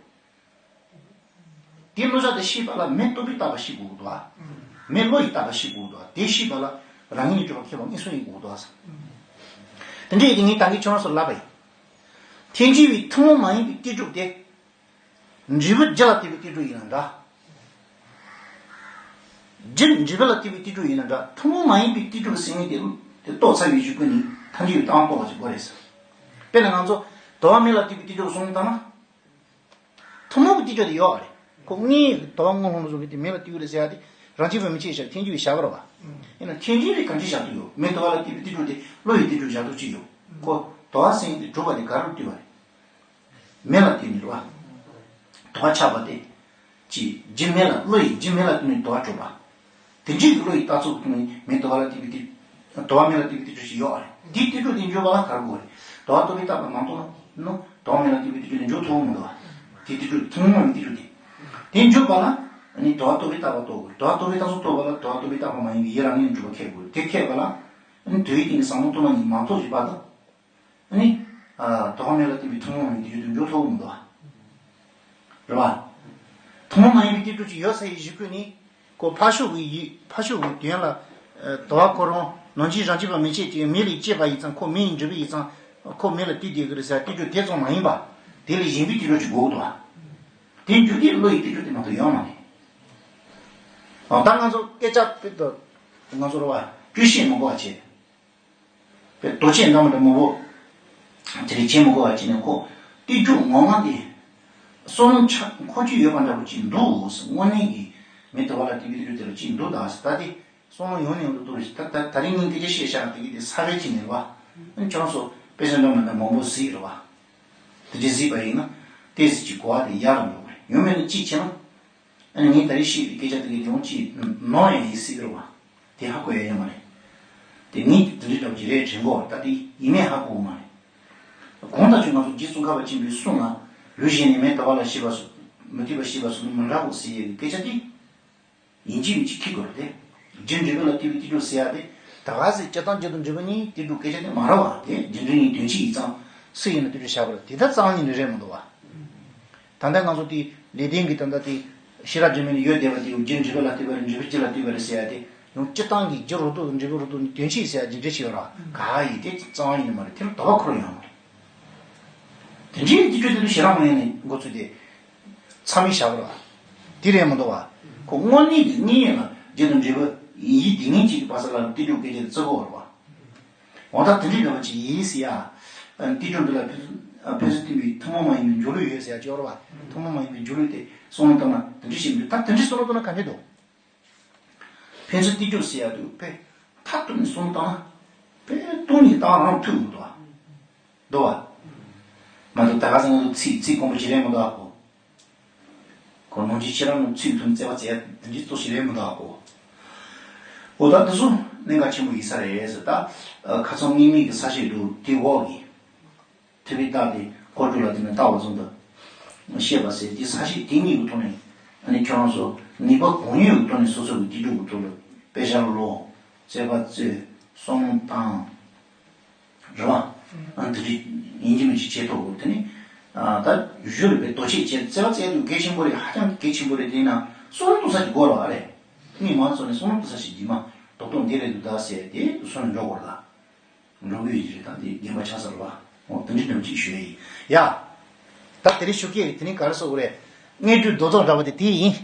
དེའི་རྣམ་གཞག་དེ་ཤེས་པ་ལ་མེ་རྟོག་པས་བཏགས་པ་ཤེས་དགོས་ཀྱི་འདུག་ཨ། མེ་བློ་ཡིས་བཏགས་པ་ཤེས་དགོས་ཀྱི་འདུག་ཨ། དེ་ཤེས་པ་ལ་རང་ངོས་ནས་གྲུབ་པ་ཁྱད་པར་མངོན་སུམ་ཡིན་དགོས་ཀྱི་འདུག་ཨ། དེ་འདྲ་ཡིན་དུས་ངས་ད་གིན་ཁྱོད་རང་ཚོར་ལབ་པ་ཡིན། ཐལ་འགྱུར་བའི་ཐུན་མོང་མ་ཡིན་པའི་ལྟོས་གྲུབ་དེ། འབྲས་བུ་རྒྱུ་ལ་ལྟོས་པའི་ལྟོས་གྲུབ་ཡིན་ན་འདྲ། རྒྱུ་འབྲས་བུ་ལ་ལྟོས་པའི་ལྟོས་གྲུབ་ཡིན་ན་འདྲ། ཐུན་མོང་མ་ཡིན་པའི་ལྟོས་གྲུབ་ཟེར་མཁན་དེ་དེ་རྟོགས་ཚར་བའི་གཞུག་གུ་ནི་ཐལ་འགྱུར་བའི་རྟགས་དབང་རྟོགས་པ་ཅིག་དགོས་རེད་ཟེར། དཔེར་ན་ང་ཚོ་དུ་བ་མེ་ལ་ལྟོས་པའི་ལྟོས་གྲུབ་གསུངས་བཏང་ན། ཐུན་མོང་གི་ལྟོས་གྲུབ་དེ་ཡོད་རེད། ཁོ་དངོས་དུ་བ་སྔོ་ལྷུང་ལ་བཟོ་གི་དེ་མེ་ལ་ལྟོས་རེད་ཟེར་ཡ་དེ་རང་རྐྱ་བ་མི་ཕྱེད་བཞག་ཐལ་འགྱུར་བའི་བཞག་པ་རེད་བ། ཡིན་ན་ཐལ་འགྱུར་བའི་གང་ཅི་བཞག་ཐུབ་ཡོད། མེ་དུ་བ་ལ་ལྟོས་པའི་ལྟོས་གྲུབ་དེ་བློ་ཡི་ལྟོས་གྲུབ་བཞག་ཐུབ་ཅི་ཡོད། ཁོ་དུ་བ་ཟེར་མཁན་དེ་གྲུབ་པ་དེ་ག་རུ་ལྟོས་པ་རེད། མེ་ལ་ལྟོས་ནས་རེད་བ། དུ་བ་ཆགས་པ་དེ། ཅི། རྒྱུ་མེ་ལ་བློ་ཡིས་རྒྱུ་མེ་ལ་ལྟོས་ནས་དུ་བ་གྲུབ་པ། དེ་འདྲའི་བློ་ཡི་རྟགས་ཚུལ་ལྟོས་ནས་མེ་དུ་བ་ལ་ལྟོས་པའི་ལྟོས། དུ་བ་མེ་ལ་ལྟོས་པའི་ལྟོས་གྲུབ་ཞིག་ཡོད་རེད། འདིའི་ལྟོས་གྲུབ་དེ་འཇོག་པ་ལ་ག་རེ་དགོས་རེད། དུ་བ་རྟོག་པས་བཏགས་པ་མ་རྟོགས་ན་དུ་བ་མེ་ལ་ལྟོས་པའི་ལྟོས་གྲུབ་དེ་འཇོག་ཐུབ་མི་འདུག་བ། དེའི་ལྟོས་གྲུབ་ཐུན་མོང་བའི་ལྟོས་གྲུབ་དེ། དེ་འཇོག་པ་ལ་ནི་དུ་བ་རྟོག་པས་བཏགས་པ་རྟོགས་དགོས། དུ་བ་རྟོག་པས་བཏགས་སོ་རྟོགས་པ་ལ་དུ་བ་རྟོག་པས་བཏགས་པ་མ་ཡིན་པའི་ཡུལ་རང་ངོས་ནས་གྲུབ་པ་ཁེགས་དགོས། དེ་ཁེགས་པ་ལ་ནི་དུ་བའི་སྟེང་གི་ཟབ་མོ་སྟོང་པ་ཉིད་མ་རྟོགས་བཞིན་པ་དང་། ནི། དུ་བ་མེ་ལ་ལྟོས་པའི་ཐུན་མོང་མ་ཡིན་པའི་ལྟོས་གྲུབ་དེ་འཇོག་ཐུབ་མི་འདུག་བ། རེད་བ། ཐུན་མོང་མ་ཡིན་པའི་ལྟོས་གྲུབ་ཅིག་ཡོད་ས་ཡི་གཞུག་གུ་ནི། ཁོ་ཕར་ཕྱོགས་ཀྱི་ཡུལ་ཕར་ཕྱོགས་ཀྱི་དོན་ལ། དུ་བ་ཁོ་རང་ནང་ཆོས་རང་རྐྱ་བ་མི་ཕྱེད་ཅིང་མེ་ལས་སྐྱེས་པ་ཡིན་ཙང་ཁོ་མེ་ཡི་འབྲས་བུ་ཡིན་ཙང་། ཁོ་མེ་ལ་ལྟོས་བསྡད་ཀྱི་རེད་ཟེར་ལྟོས་གྲུབ་དེ་ཙམ་མ་ཡིན་པ། དེ་ལས་གཞན་པའི་ལྟོས་གྲུབ་ཅིག་དགོས་འདུག་བ། དེ་འཇོག་དུས་བློ་ཡི་ལྟོས་གྲུབ་དེ་མ་གཏོགས་ཡོད་མ་རེད། ཨ་ད་ང་ཚོ་སྐད་ཆ་དཔེ་དུ། ང་ཚོ་རེད་བ། བཅུད་ཤེས་མི་དགོས་པ་བྱས། དཔེ་དོ་ཆེན་འདྲ་མི་འདྲ་མང་པོ། དེ་རིགས་བྱེད་མི་དགོས་པ་བྱས་ནས་ཁོ། ལྟོས་གྲུབ་ངོ་མ་དེ། བསམ་བློ་ཆ་འཁོར་རྒྱུ་ཡོད་པ་འདྲ་པོ་ཅིག་འདུག་དངོས་གནས་ཀྱི། མེ་དུ་བ་ལ་ལྟོས་པའི་ལྟོས་གྲུབ་དེ་ལ་ཅིག་འདུག་ད་ཟེར་ད་དེ། བསམ་བློ་ཡོང་ནས་ཡོང་དུ་གཏོར་ཞིག་ད་ད་ད་རིང་ངས་སྐད་ཆ་བཤད་བཞག་དེ་གི་དེ་ས་བོན་ཅིག་ནས་རེད་བ། ཁྱོད་རང་ཚོ་དཔེ་ཆ་འདྲ་མི་འདྲ་མང་པོ་གཟིགས་རེད་བ། དེ་འདྲ་གཟིགས་པ་ཡིན་ན། ཏོག་ཙམ་ཅིག་གོ་བ་དེ་ཡག་རུ་འགྲོ་གི་རེད། ཡང་མིན་ན་ཅིག་བྱས་ན། ཨ་ནི་ངས་ད་རེས་བཤད་པའི་སྐད་ཆ་དེ་གའི་ཡོང་ཅིག་ནོར་ཡང་ཡིན་སྲིད་ཀྱི་རེད་བ། དེ་ཧ་གོ་ཡ་ཡོད་མ་རེད། དེ་ངས་དེ་འདྲའི་འདྲ་བོ་ཅིག་རེད་དྲན་གོ་ད་དེ་ཡིན་མིན་ཧ་གོ་གི་མ་རེད། གང་ལྟར་ཁྱོད་ང་ཚོ་རྗེ་ཙོང་ཁ་པ་ཆེན་པོའི་གསུང་ལ། ལུས་གཞན་ནས་མེ་དུ་བ་ལ་ཤེས་པ་སོགས་མི་ལྟོས་པ་ཤེས་པ་སོགས་མི་འདྲ་གོ་ཟེར་ཡས་ཀྱི་སྐད་ཆ་དེ། ཡིན་གཅིག་མིན་གཅིག་ཁྱི་དགོས་རེད་དེ། རྒྱུ་འབྲས་བུ་ལ་ལྟོས་པའི་ལྟོས་གྲུབ་ཟེར་ཡ་དེ། ད་ག་ཟེ་སྤྱིར་བཏང་རྒྱུ་དང་འབྲས་བུ་གཉིས་ལྟོས་གྲུབ་སྐད་ཆ་དེ་མ་རེད་བ། དེ་རྒྱུ་འབྲས་གཉིས་དོན་གཅིག་ཡིན་ཙང་། སུ་ཡིན་ན་ལྟོས་གྲུབ་བཞག་པ་རེད་དེ་ད་རྩ་བ་ཉིད་ནས་རེད་མི་འདུག་བ། ད་ལྟ་ང་ཚོ་དེ་ལེགས་ལྡན་གྱི་ད་ལྟ་དེ། ཤེས་རབ་ཀྱི་མིང་ནི་ཡོད་བསྡད་པ་དེ་རྒྱུ་འབྲས་བུ་ལ་ལྟོས་པ་རེད། འབྲས་བུ་རྒྱུ་ལ་ལྟོས་པ་རེད་ཟེར་ཡ་དེ། ཡང་སྤྱིར་བཏང་གི་རྒྱུ་རུ་ཏོ་དང་འབྲས་བུ་རུ་ཏོ་ནི་དོན་གཅིག་ཟེར་ཡ་རྒྱུ་འབྲས་གཅིག་ཡོད་ར། ག་ཡིན་དེ་རྩ་བ་ཉིད་ནས་མ་རེད། དེ་ལ་དོ་བ་ཁོ་རང་ཡོང་མ་རེད། དེ་འདྲའི་ལྟོས་གྲུབ་དེ་ལ་ཞེ་དྲག་མ་ཡིན་ནས་འགོ་ཚུགས་ཏེ། མཚམས་མེད་བཞག་པ་རེད་བ། དེ་རེད་མི་འདུག་བ། ཁོ་དངོས་གནས་ཀྱི་དངོས་ཡོད་ལ་རྒྱུ་དང་འབྲས་བུ་ཡིན་དེ་ངེས་ཅིག་གི་བར་ས་ལ་ལྟོས་གྲུབ་སྐད་ཆ་དེ་བརྩི་དགོས་རེད་བ། འོ་ད་དེ་འདྲའི་འདྲ་བ་ཅིག་ཡིན་ཟེར་ཡ། ལྟོས་གྲུབ་འདི་ལ་ཕན་ཚུན་ཕན་ཚུན་བསྟུན་པའི་ཐུན་མོང་མ་ཡིན་པའི་འཇུག་ལུགས་ཡོད་ཟེར་ཡ་ཅིག་ཡོད་རེད་བ། ཐུན་མོང་མ་ཡིན་པའི་འཇུག་ལུགས་དེ་བསམ་བློ་བཏང་ན་དེ་འདྲ་ཞིག་མི་འདུག་ད་དེ་འདྲའི་བསམ་བློ་བཏང་ན་ག་འདྲ་འདུག་ཕན་ཚུན་ལྟོས་གྲུབ་ཟེར་ཡ་དུ་དཔེ་མཐའ་གཏུགས་ནས་བསམ་བློ་བཏང་ན། དཔེ་སྟོང་ཉིད་བཏང་རང་ཐུག་མི་འདུག་བ། འདུག་བ། མ་གཏོགས་ད་ག་ཟེ་ང་ཚོ་ཚིག་ཚིག་དཀོན་པོ་ཞིག་རེད་མི་འདུག་ཨ་ཁོ། ཁོ་ནང་ཆོས་ཁྱེད་རང་ཚོ་ཚིག་ཐུན་བརྩེ་བ་བརྩེ་ཡ་དེ་འདྲའི་གཙོ་ཞིག་རེད་མི་འདུག་ཨ་ཁོ། འོ་ད་འདི་ཚོ་གནད་འགག་ཆེན་པོ་ཡིན་ས་རེད་ཟེར་ད། ཁ་ཚང་དངོས་མེད་ཀྱི་ས་བཤད་འདུག་དེ་འོག་གི། ཐུབ་པའི་རྟགས་དེ་འཁོར་སྒྲུབ་ལ་བརྟེན་ནས་བཏགས་པ་ཙམ་དུ་བཤད་པ་ཟེར་དེ་ས་བཤད་དེ་གཉིས་ཀྱི་ཐོག་ནས་ཨ་ནི་ཁྱོད་རང་ཚོ་ནུས་པ་གང་ཡོད་ཀྱི་ཐོག་ནས་སོ་སོ་གི་དཀྱིལ་སྒྲུབ་ཀྱི་ཐོག་ལ་དཔེ་ཆ་ཀློག་རྩོད་པ་རྩོད་བསམ་བློ་བཏང་། རེད་བ། ཨ་ནི་དེ་འདྲ་ཡིན་གཅིག་མིན་གཅིག་བྱེད་ཐུབ་དགོས། དེ་ནི་ད་གཞི་རིག་པའི་དོ་ཆེད་བྱེད་རྩོད་པ་རྩོད་དུས་གལ་ཆེན་པོ་རེད། ཧ་ཅང་གལ་ཆེན་པོ་རེད། དེ་ཡིན་ན་བསམ་བློ་གཏོང་ས་ཅིག་དགོས་རེད་བ། ཨ་རེད། མི་མང་ཚོ་ནས་བསམ་བློ་གཏོང་ས་ཞིག་ཡིན་མ་རྡོག་རྡོག་འདི་རེད་འདུག་ད་ཟེར་དེ་བསམ་བློ་འཇོག་དགོས་རེད་ད། འགྲོ་གི་ཡོད་ཀྱི་རེད། ད་དེ་རྒན་པ་ཆགས་ས་རེད་བ། འོ་དེ་འདྲའི་འདྲ་བོ་ཅིག་ཞུ་ཡ་ཡིན་ཡ། ད་དེ་རིང་ཞུ་གི་རེད། དེ་རིང་ག་རེ་ཟེར་དགོས་རེད། དངོས་གྲུབ་རྡོག་རྡོག་འདྲ་བོ་དེ་དེ་ཡིན།